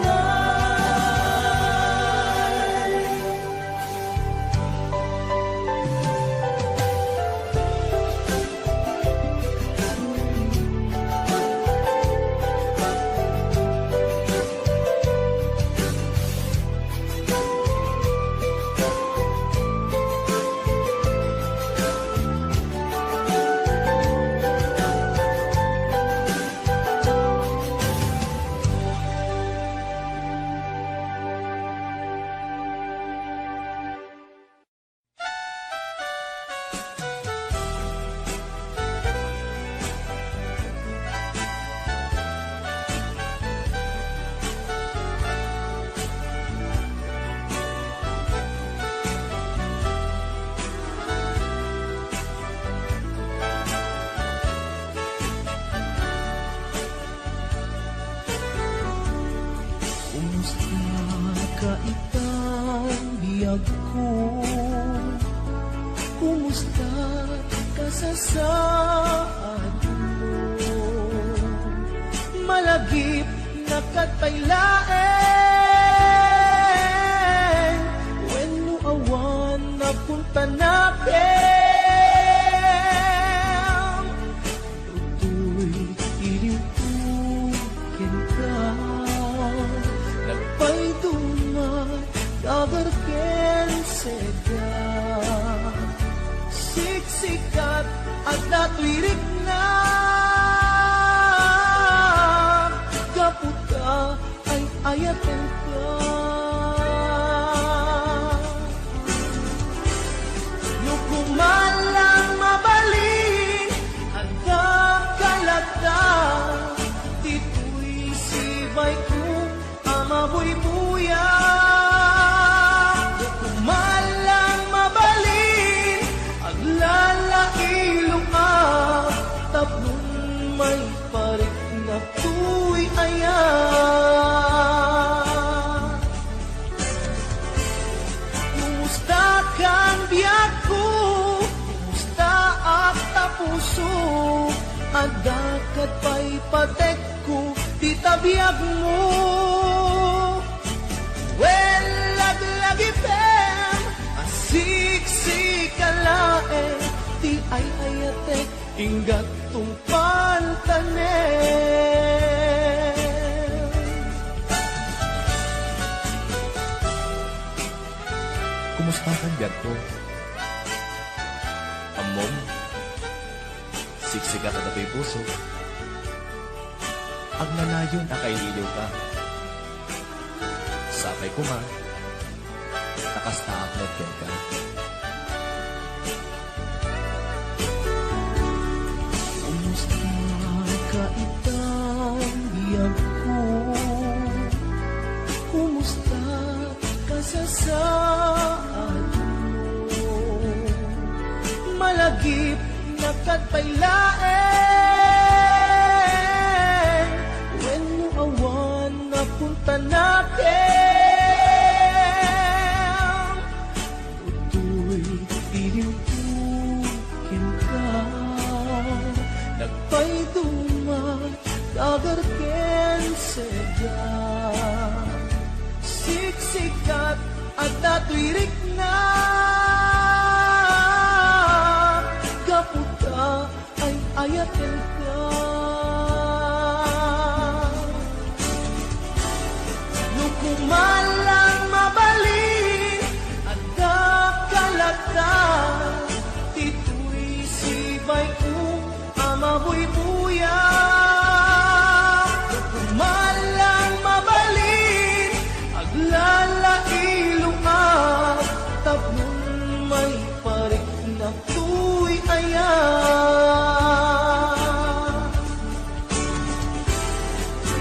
Kumusta ka ita, biagko? Kumusta ka sa saad mo? Malagip na ket pay laeng wenno awan napunta nakem. Toy Tuirikna gapu ta ay-ayatenka. No kumalang mabalin, adda kalata, ditoy sibay ko a mabuybuya. Kumalang mabalin, aglalailoak, tapno maiparik na toy aya. Kumusta kan biagko? Kumusta ak ta puso? Adda ket pay patek ko ti tabiagmo. Wen, laglagipem a siksika laeng ti ay-ayatek, inggat tungpaltanem. Kumusta kan biagko? Ammom, siksika kadatoy puso. Agnanayon a kailiwka. Sapay koma, ta kasta ak met kenka. Kumusta ka itan biagko? Kumusta kasasaadmo? Malagipna ket pay laeng wenno awan a puntanakem. Toy iliwko kenka, nagpayduma, dagar ken seda. Siksika adda toy rikna, gapu ta ay-ayatenka. No kumalang mabalin, adda kalata, ditoy sibay ko a mabuybuya. No kumalang mabalin, aglalailoak, tapno maiparik na toy aya.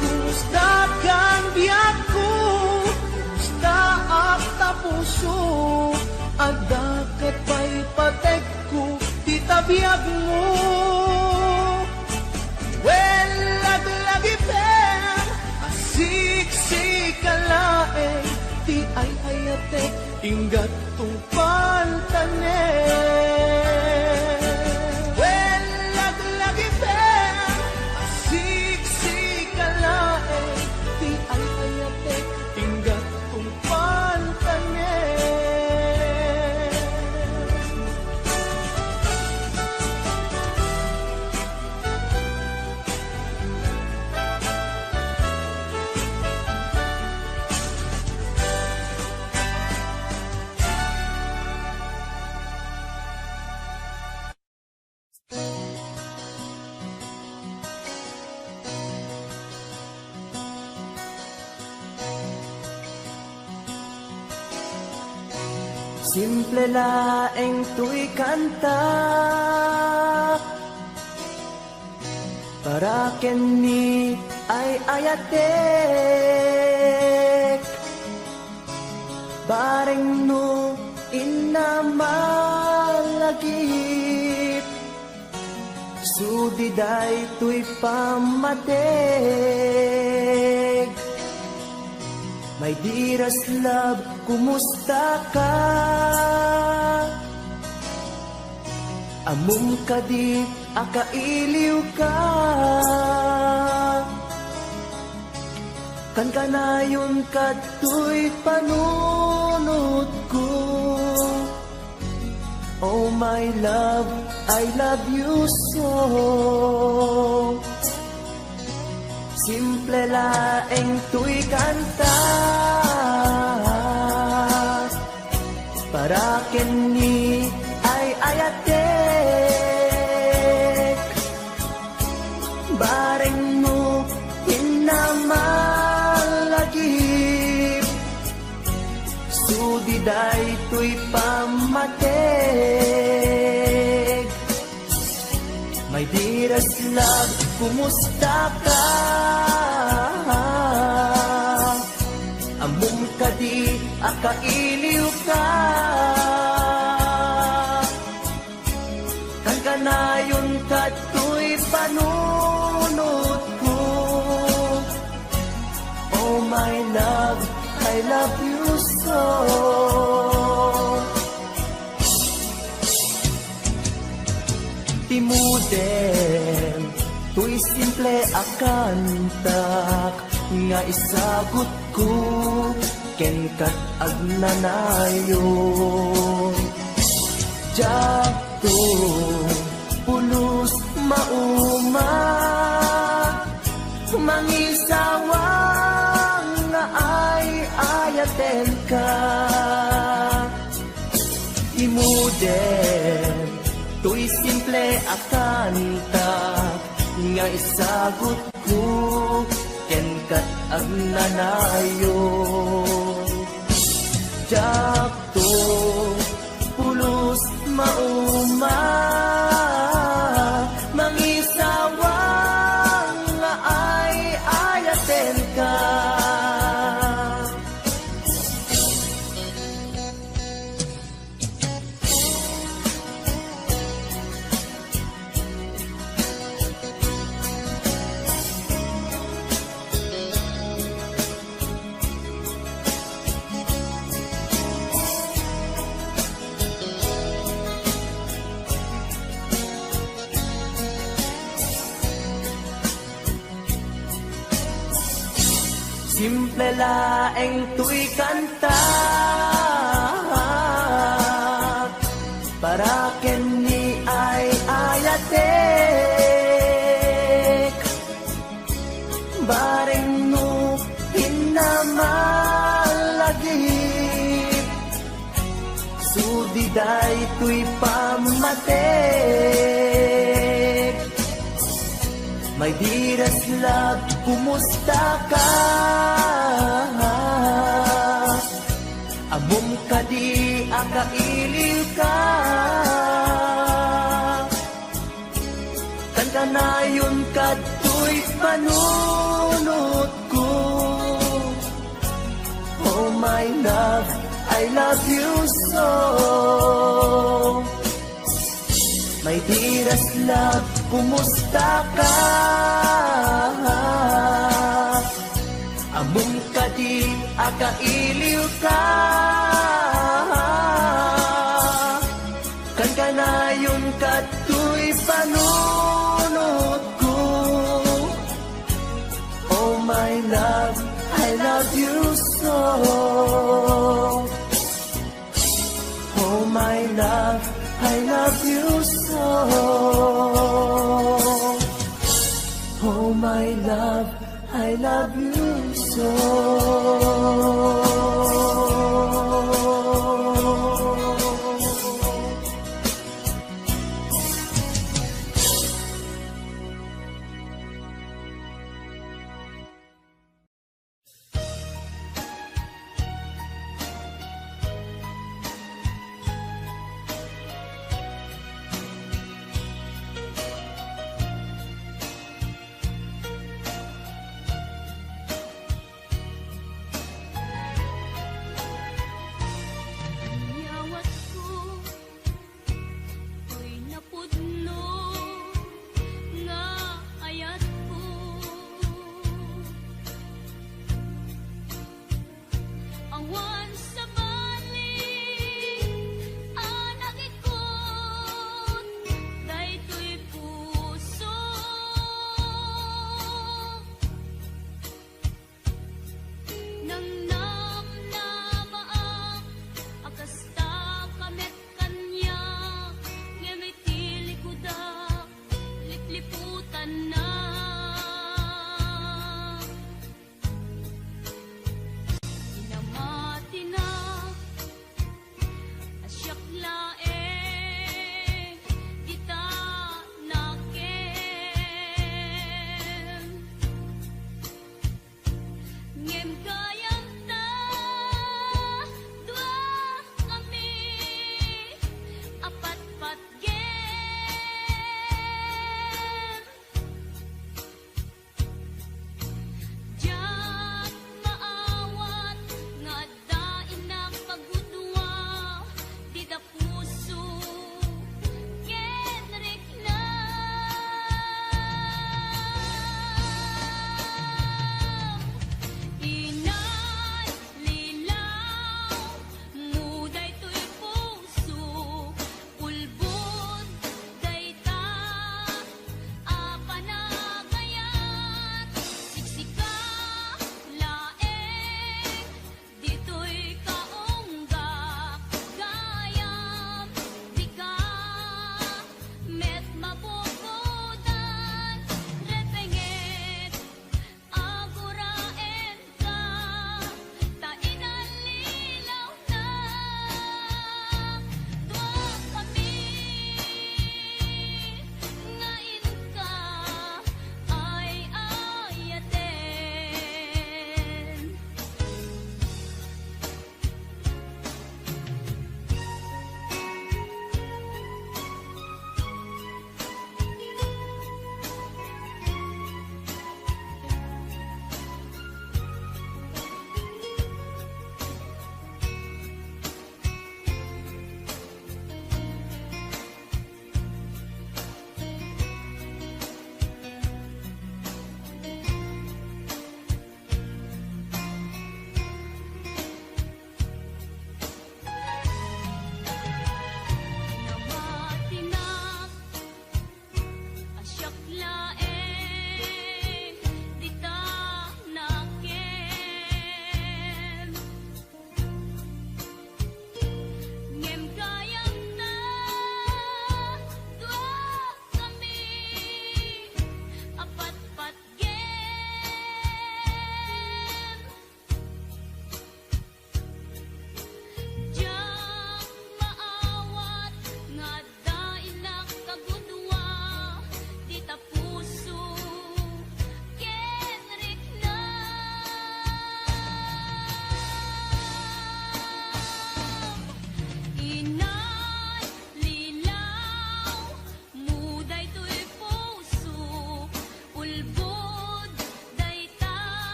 Kumusta kan biagko? Kumusta ak ta puso? Adda ket pay patekko ti tabiagmo. Wen, laglagipem a siksika laeng ti ay-ayatek, inggat tungpaltanem. Wen, laglagipem a siksika laeng ti ay-ayatek, inggat tungpaltanem. Simple laeng toy kanta, para ken ni ay-ayatek. Bareng no inna malagip, sudi daytoy pammateg. My dearest love, kumusta ka? Ammom kadi a kailiwka? Kankanayon kadtoy panunotko. Oh my love, I love you so. Simple laeng toy kanta, para ken ni ay-ayatek. Daytoy pammateg, my dearest love, kumusta ka? Ammom kadi a kailiw ka? Kankanayon kadtoy panunotko. Oh my love, I love you so. Ti modem toy simple a kantak nga isagutko kenka agnanayon. Diakto pulos mauma, mangisawang nga ay-ayatenka. Ti modem toy simple a kantak nga isagutko kenka agnanayon. Diakto pulos mauma, mangisawang nga ay-ayatenka. Simple laeng toy kanta, para ken ni ay-ayatek. Bareng no pinnamallagip, sudi daytoy pammateg. My dearest love, kumusta ka? Ammom kadi a kailiw ka? Kankanayon kadtoy panunotko. Oh my love, I love you so. My dearest love, kumusta ka? Ammom kadi a kailiw ka? Kankanayon kadtoy panunotko. Oh my love, I love you so. Oh my love, I love you so. Oh my love, I love you so.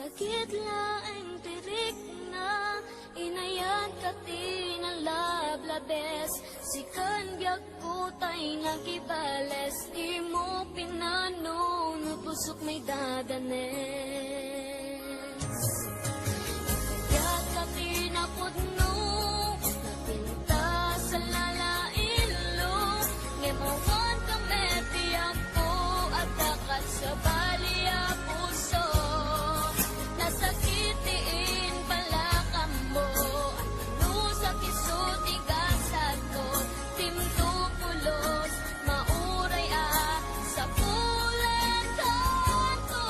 Sakit laeng ti rikna, inayat ka ti nalablabes. Sikan biag kutay nakibales, imo pinano no pusok may dadanes. Kaya ka pinapudno, napintas a lalailo, ngem awan ka met ti ampo, adda kat sabali a puso. Nasakit ti imbalakam mo, ano sa kiso ti gasat ko, timto pulos, mauray a sapulan tanto.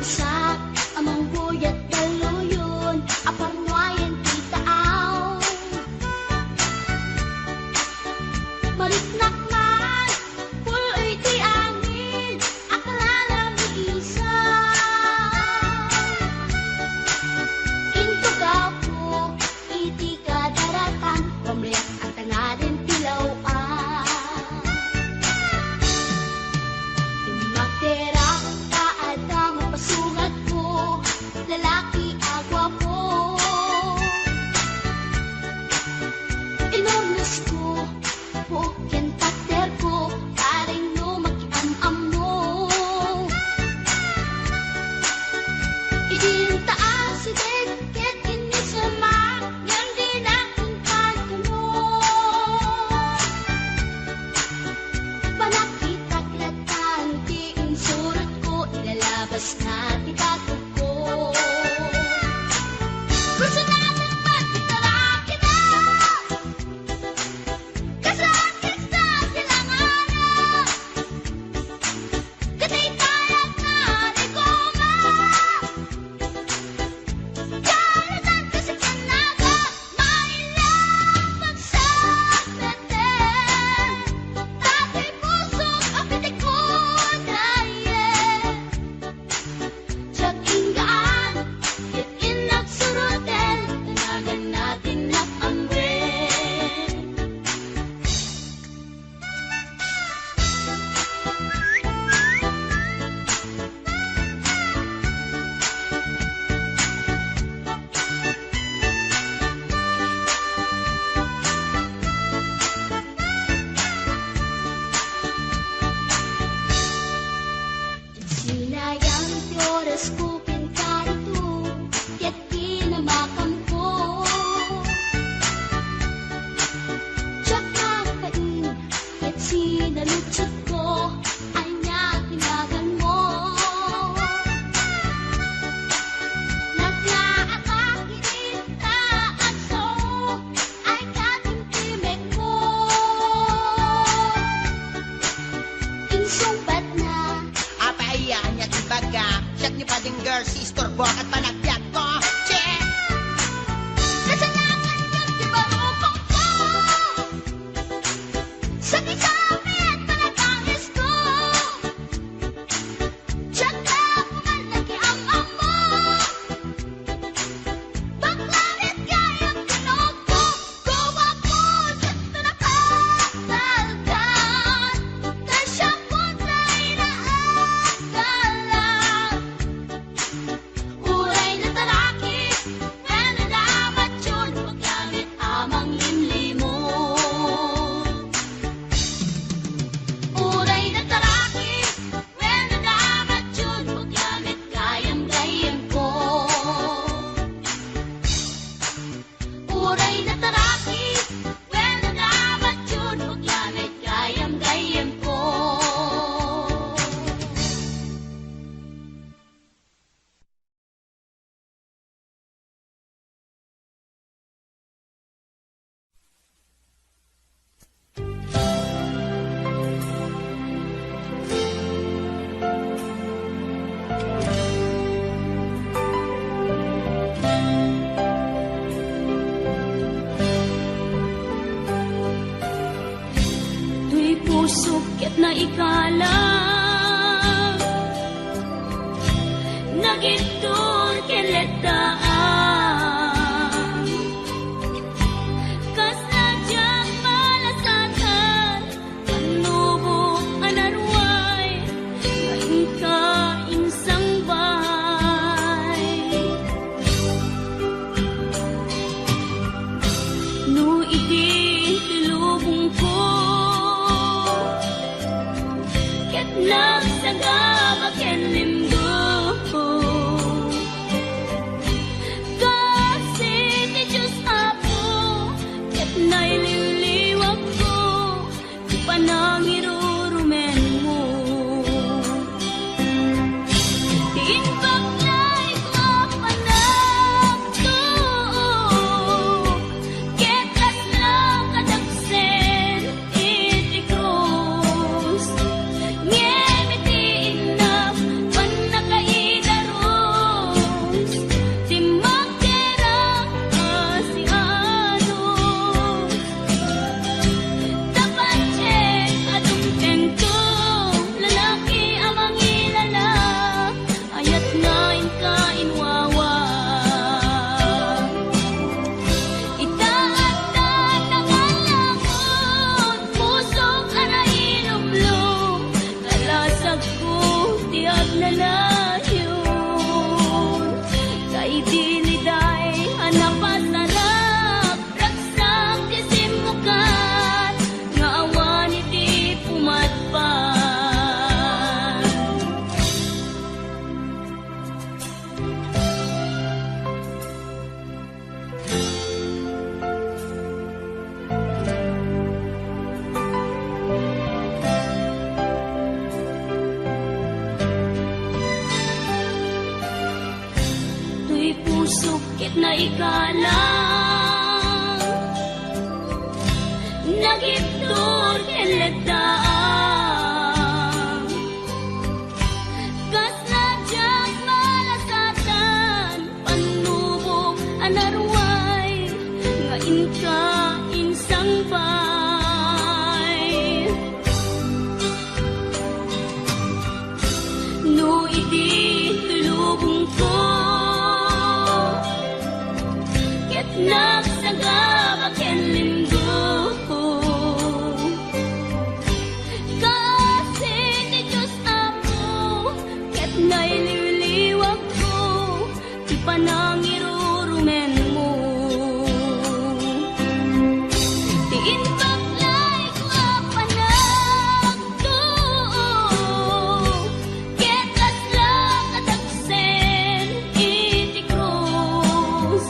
Sak a mangguyat dalluyon a parnuayen ti taaw. Mariknak man, pul-oy ti angin a kalala mi isa. Intugaw ko iti kadaratan, pamriak a tangaden ti law-a. Magterak ta adda mapasungatko, lalaki a guapo. Inurnosko, puok ken paterko, pareng no makiam-ammo. Idinta asideg ket innisemak, ngem dinak inpantuno. Panagkitak latan ti insurotko, ilalabasna ti batogko. Personalan man ti lalaki na. Kasakit sa silanganan. Kataytayag na riguma. Karutan kasi kanaga. Maila pagsakmeten. Dati pusok a pitikon, aye. Diak inggaan, ket innak suroten, tanagan natin nak amben. Sinayang ti orasko ken karito, ket kinamakamko. Diak nagpain, ket sinaludsodko, ania ti naganmo? Naglaak a kiita, agso, ay katimtimekmo. Insungbatna. Apay aya, ania ti baga? Siak ni Pading Girl, si istorbo ket panagbiagko. Che! Kasalanan ket ti barukongko. Sakit-sakit panagangisko. Diak la kuman nakiam-ammo. Bakla met gayam ti nokko, guwapos ket nakapalkan, ta siak met ti inaagalan. Uray natarakis wenno namatyon, bakla met a manglimlimon. Uray natarakis wenno namatyon, bakla met gayam-gayyemko. Uray natarakis wenno namatyon, bakla met gayam-gayyemko. Toy pusok ket naikalang, nagittor ken lettaan. Kasla diak malasatan, pannubo a naruay, nga inka insangbay. No idi ti lubongko, ket nagsagaba ken limgo, kasi ti Dios, Apo, ket naililiwakko ti panangirurumenmo. Ti imbag nga ikaw a panagtuo, ket kasla kadaksen iti krus. Ngem iti innak, pannakaidaru Sukit na ikalang nagibtur ken letdaang. Kasla diak malasatan pannubok a naruay nga inka insangbay. No idi lubongko ket nagsagaba ken linggo, kaasi ti Dios Apo ket nailiwliwagko ti panangirurumenmo. Ti imbag layko a panagtuo ket kasla kadagsen iti krus.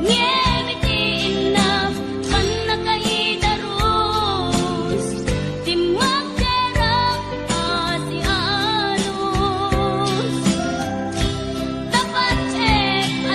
Ngem iti innap, pannakaidarus ti magderak a sianus. Tapatek a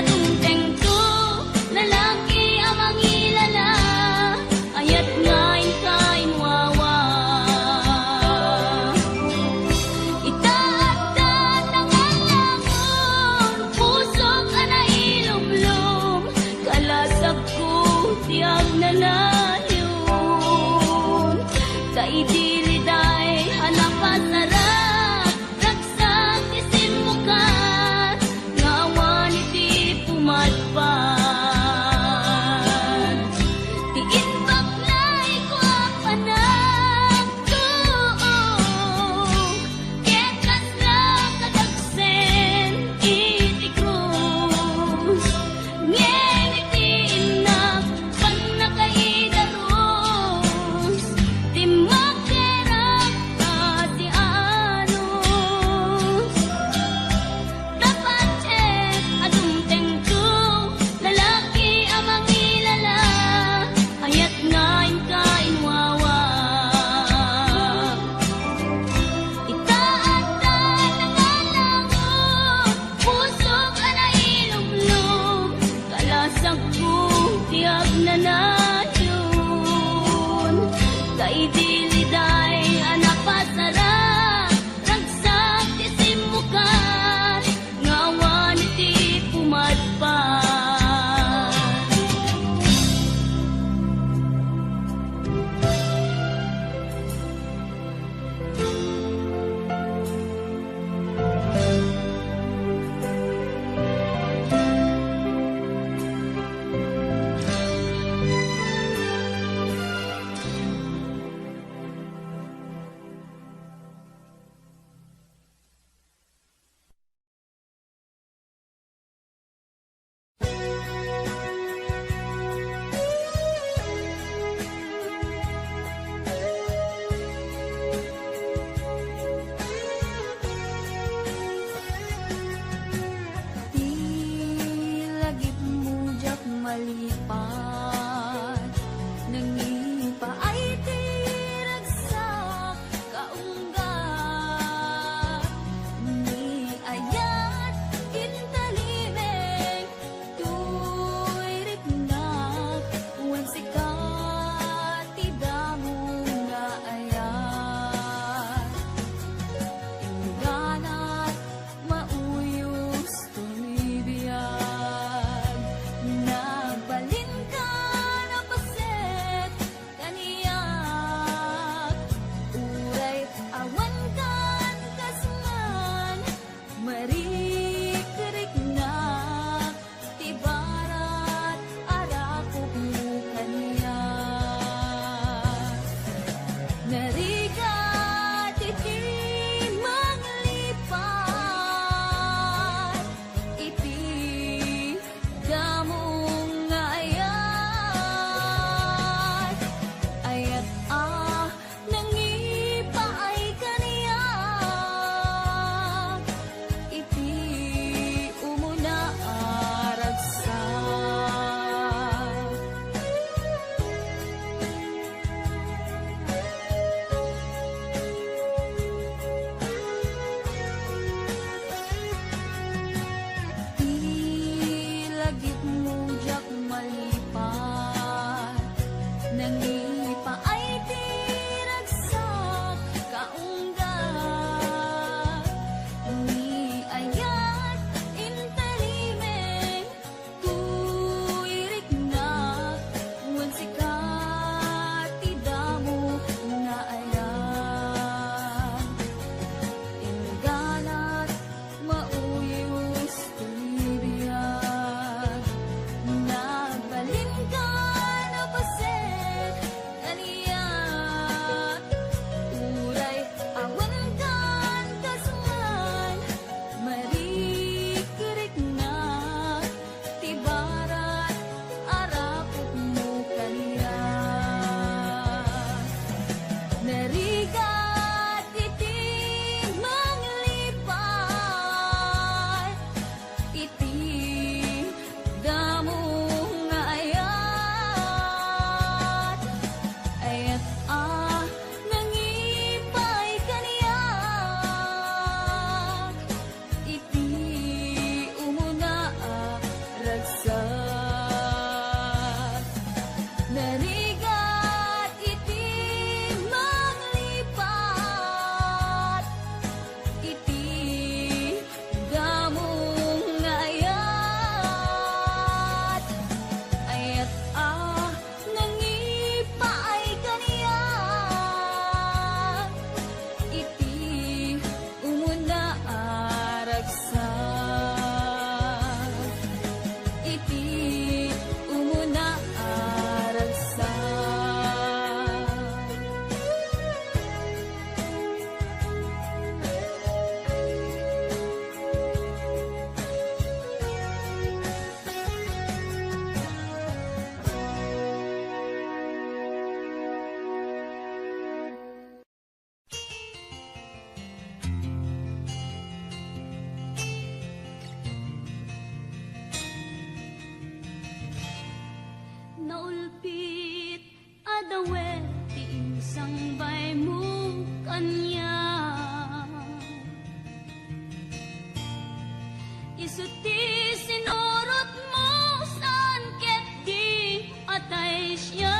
Isu ti sinurotmo saan ket di atay siak.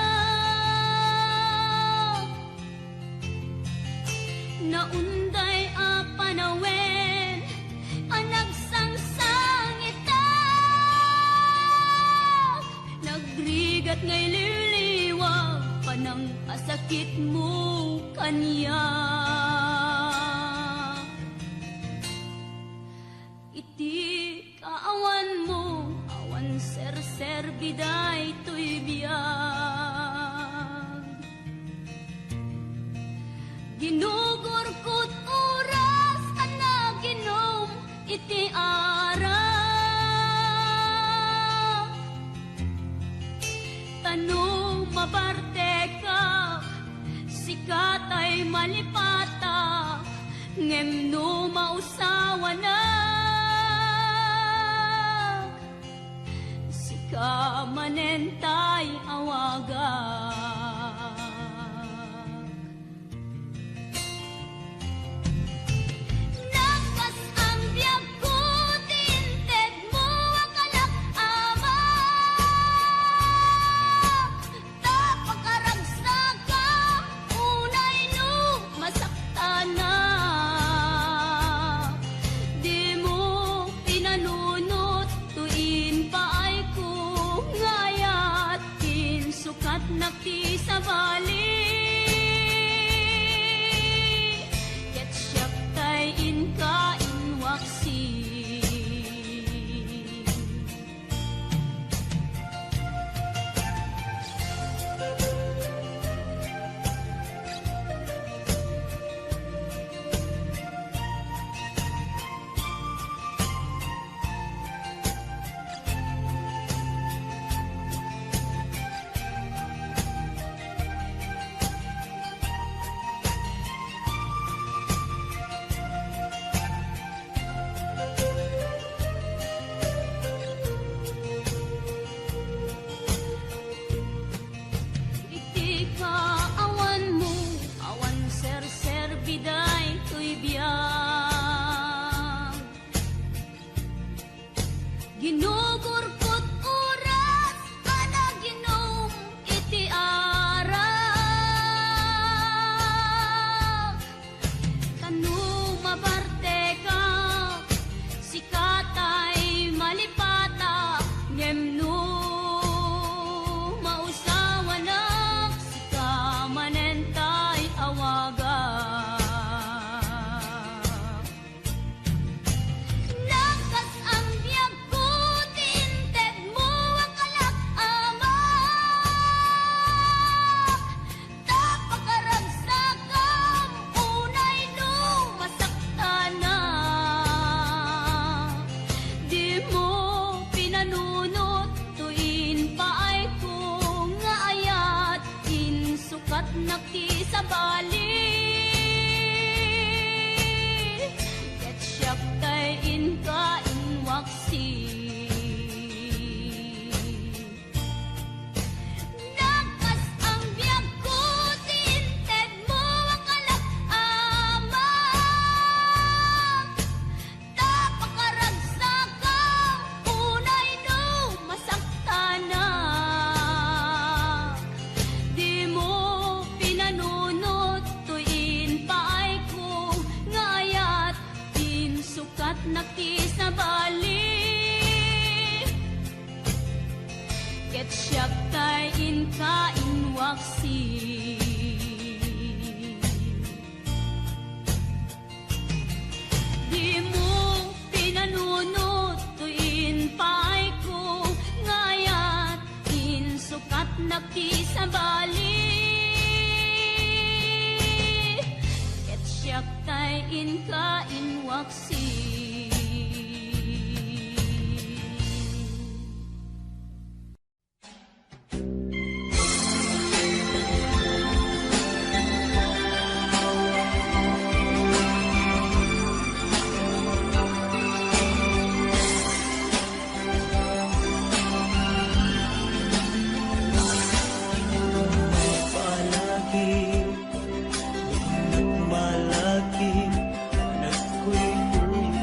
Naunday a panawen a nagsangsangitak. Nagrigat nga iliwliwa panangpasakitmo kaniak. Iti kaawanmo, awan serserbi daytoy biag. Ginugurkot oras a naginom iti arak. Ta no mabartekak, sika tay malipatak, ngem no mausawanak, sika manen tay awagak. Nakas-ang biagko ti intedmo a kalak, Ama. Ta pakaragsakam unay no masaktanak. Dimo pinanunot toy impaayko nga ayat, insukatnak ti sabali, ket siak tay inka inwaksi. Iti kaawanmo, awan serserbi daytoy biag. Ginugurkot oras a naginom iti arak. Ta no mabartekak, sika tay malipatak, ngem no mausawanak, sika manen tay awagak. Nakas-ang biagko ti intedmo a kalak, Ama. Ta pakaragsakam unay no masaktanak. Dimo pinanunot toy impaayko nga ayat, insukatnak ti sabali, ket siak tay inka inwaksi. Nakas-ang biagko ti intedmo a kalak, Ama. Ta pakaragsakam unay no masaktanak. Dimo pinanunot toy impaayko nga ayat, insukatnak ti sabali, ket siak tay inka inwaksi. Dimo pinanunot toy impaayko nga ayat, insukatnak ti sabali, ket siak tay inka inwaksi. Malaki, malaki, nagkuykuy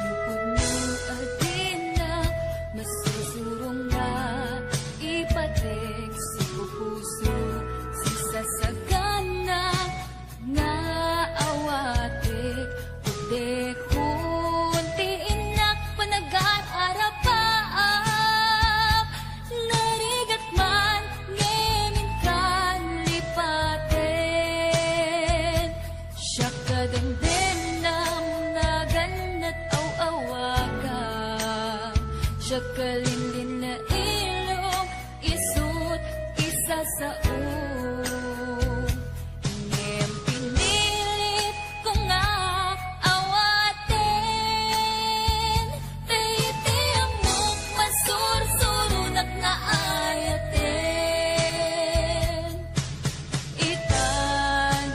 Napudno a dinak masursurong nga ipatik sa puso, sisasagana nga awatek, pudekon ti innak panagar-arapaap, narigat man ngem inkan lipaten. Siak a demdemnam, naganat aw-awagam, siak a linlinna ilong, isut' isasaom. Ngem pinilit ko nga awaten, ta iti ammok masursuronak nga ayaten. Ita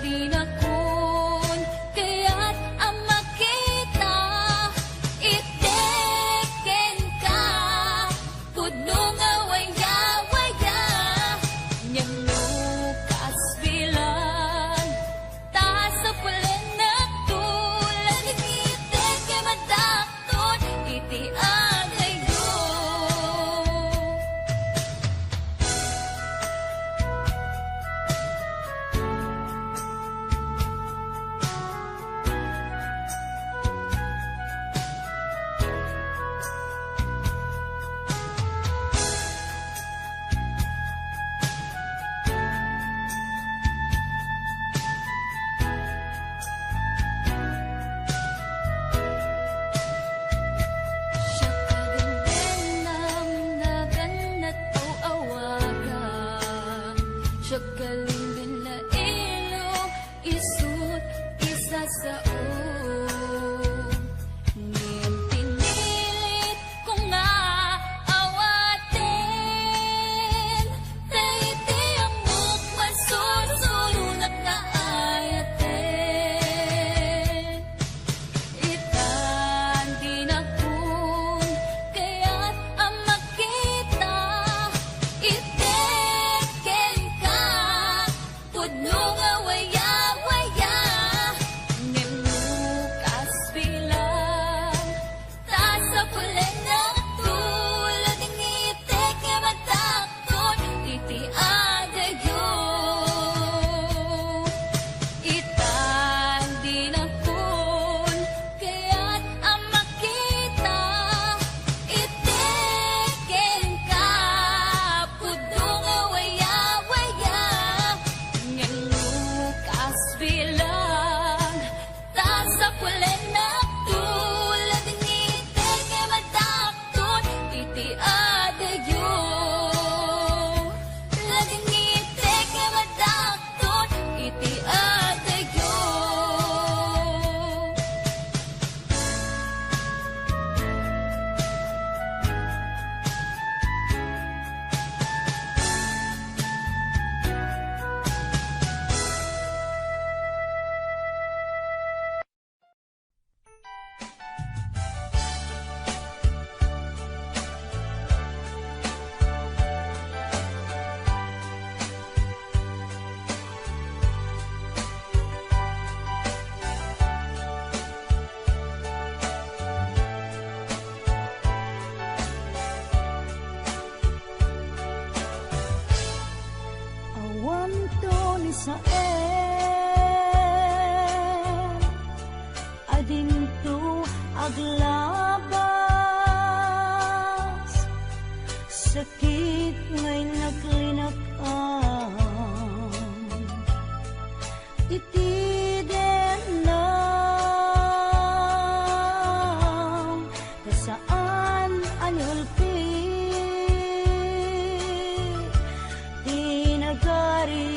dinakon kayat a makita, iti kenka pudno nga wayawaya, ngem no kasbilan, ta sapulennak tulad iti kemadak ton iti adayyo. Siak a demdemnam, naganat aw-awagam, siak a linlinna ilong, isut' isasaom. Ngem pinilit ko nga awaten, ta iti ammok masursuronak nga ayaten. Ita dinakon kayat a makita, iti kenka pudno nga wayawaya, ngem no kasbilan, ta sapulennak tulad iti kemadak ton iti adayyo. Ita dinakon kayat a makita, iti kenka pudno nga wayawaya, ngem no kasbilan, ta sapulennak tulad iti kemadak ton iti adayyo. Tulad iti kemadak ton iti adayyo. Awanto ni Sael a dinto aglabas, sakit nga innak linak-am. Iti dennam, ta saan a niulpi ti nagari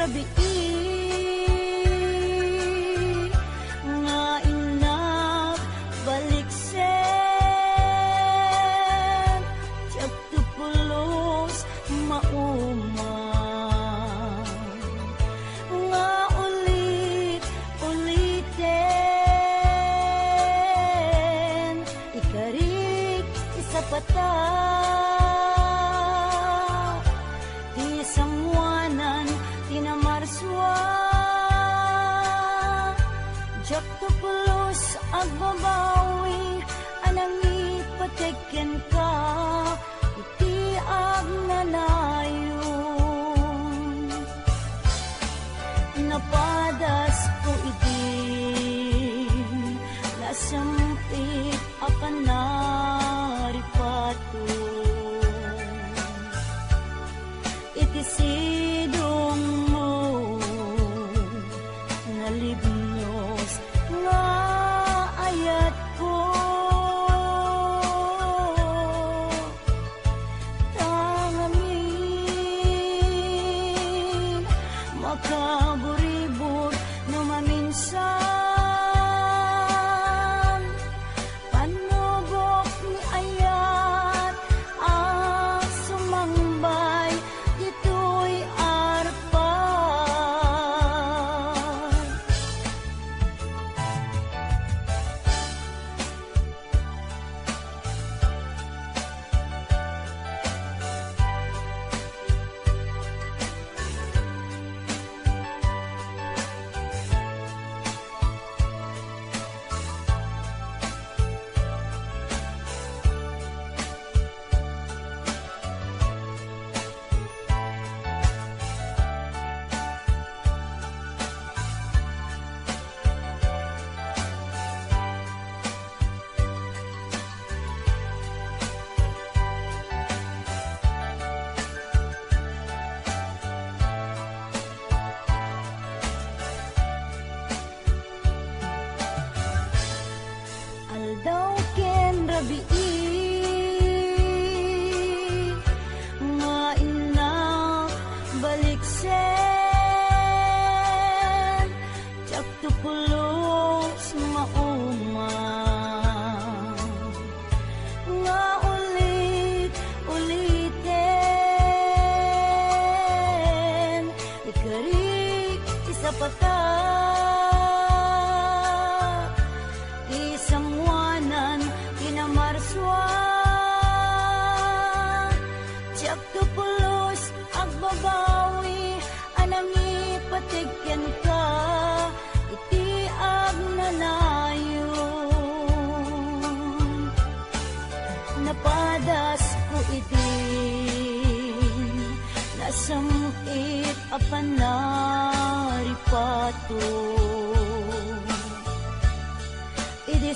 Rabii nga innak baliksen, diak to pulos mauma nga ulit-uliten, ikarik ti sapata. Ti sangoanan ti namarsua, diak to pulos agbabawi a nangipateg kenka iti agnanayon. Napadasko iti nasempit a panaripato iti sidongmo, nalibnos nga ayatko. Tangamin, makaburibur no maminsan. Pannubok ni ayat a sumangbay ditoy arpa. Aldaw ken rabii nga innak baliksen, diak to pulos mauma nga ulit-uliten, ikarik ti sapata. Ti sangoanan ti namarsua, diak to pulos agbabawi a nangipateg kenka iti agnanayon. Napadasko iti nasam-it a panaripato idi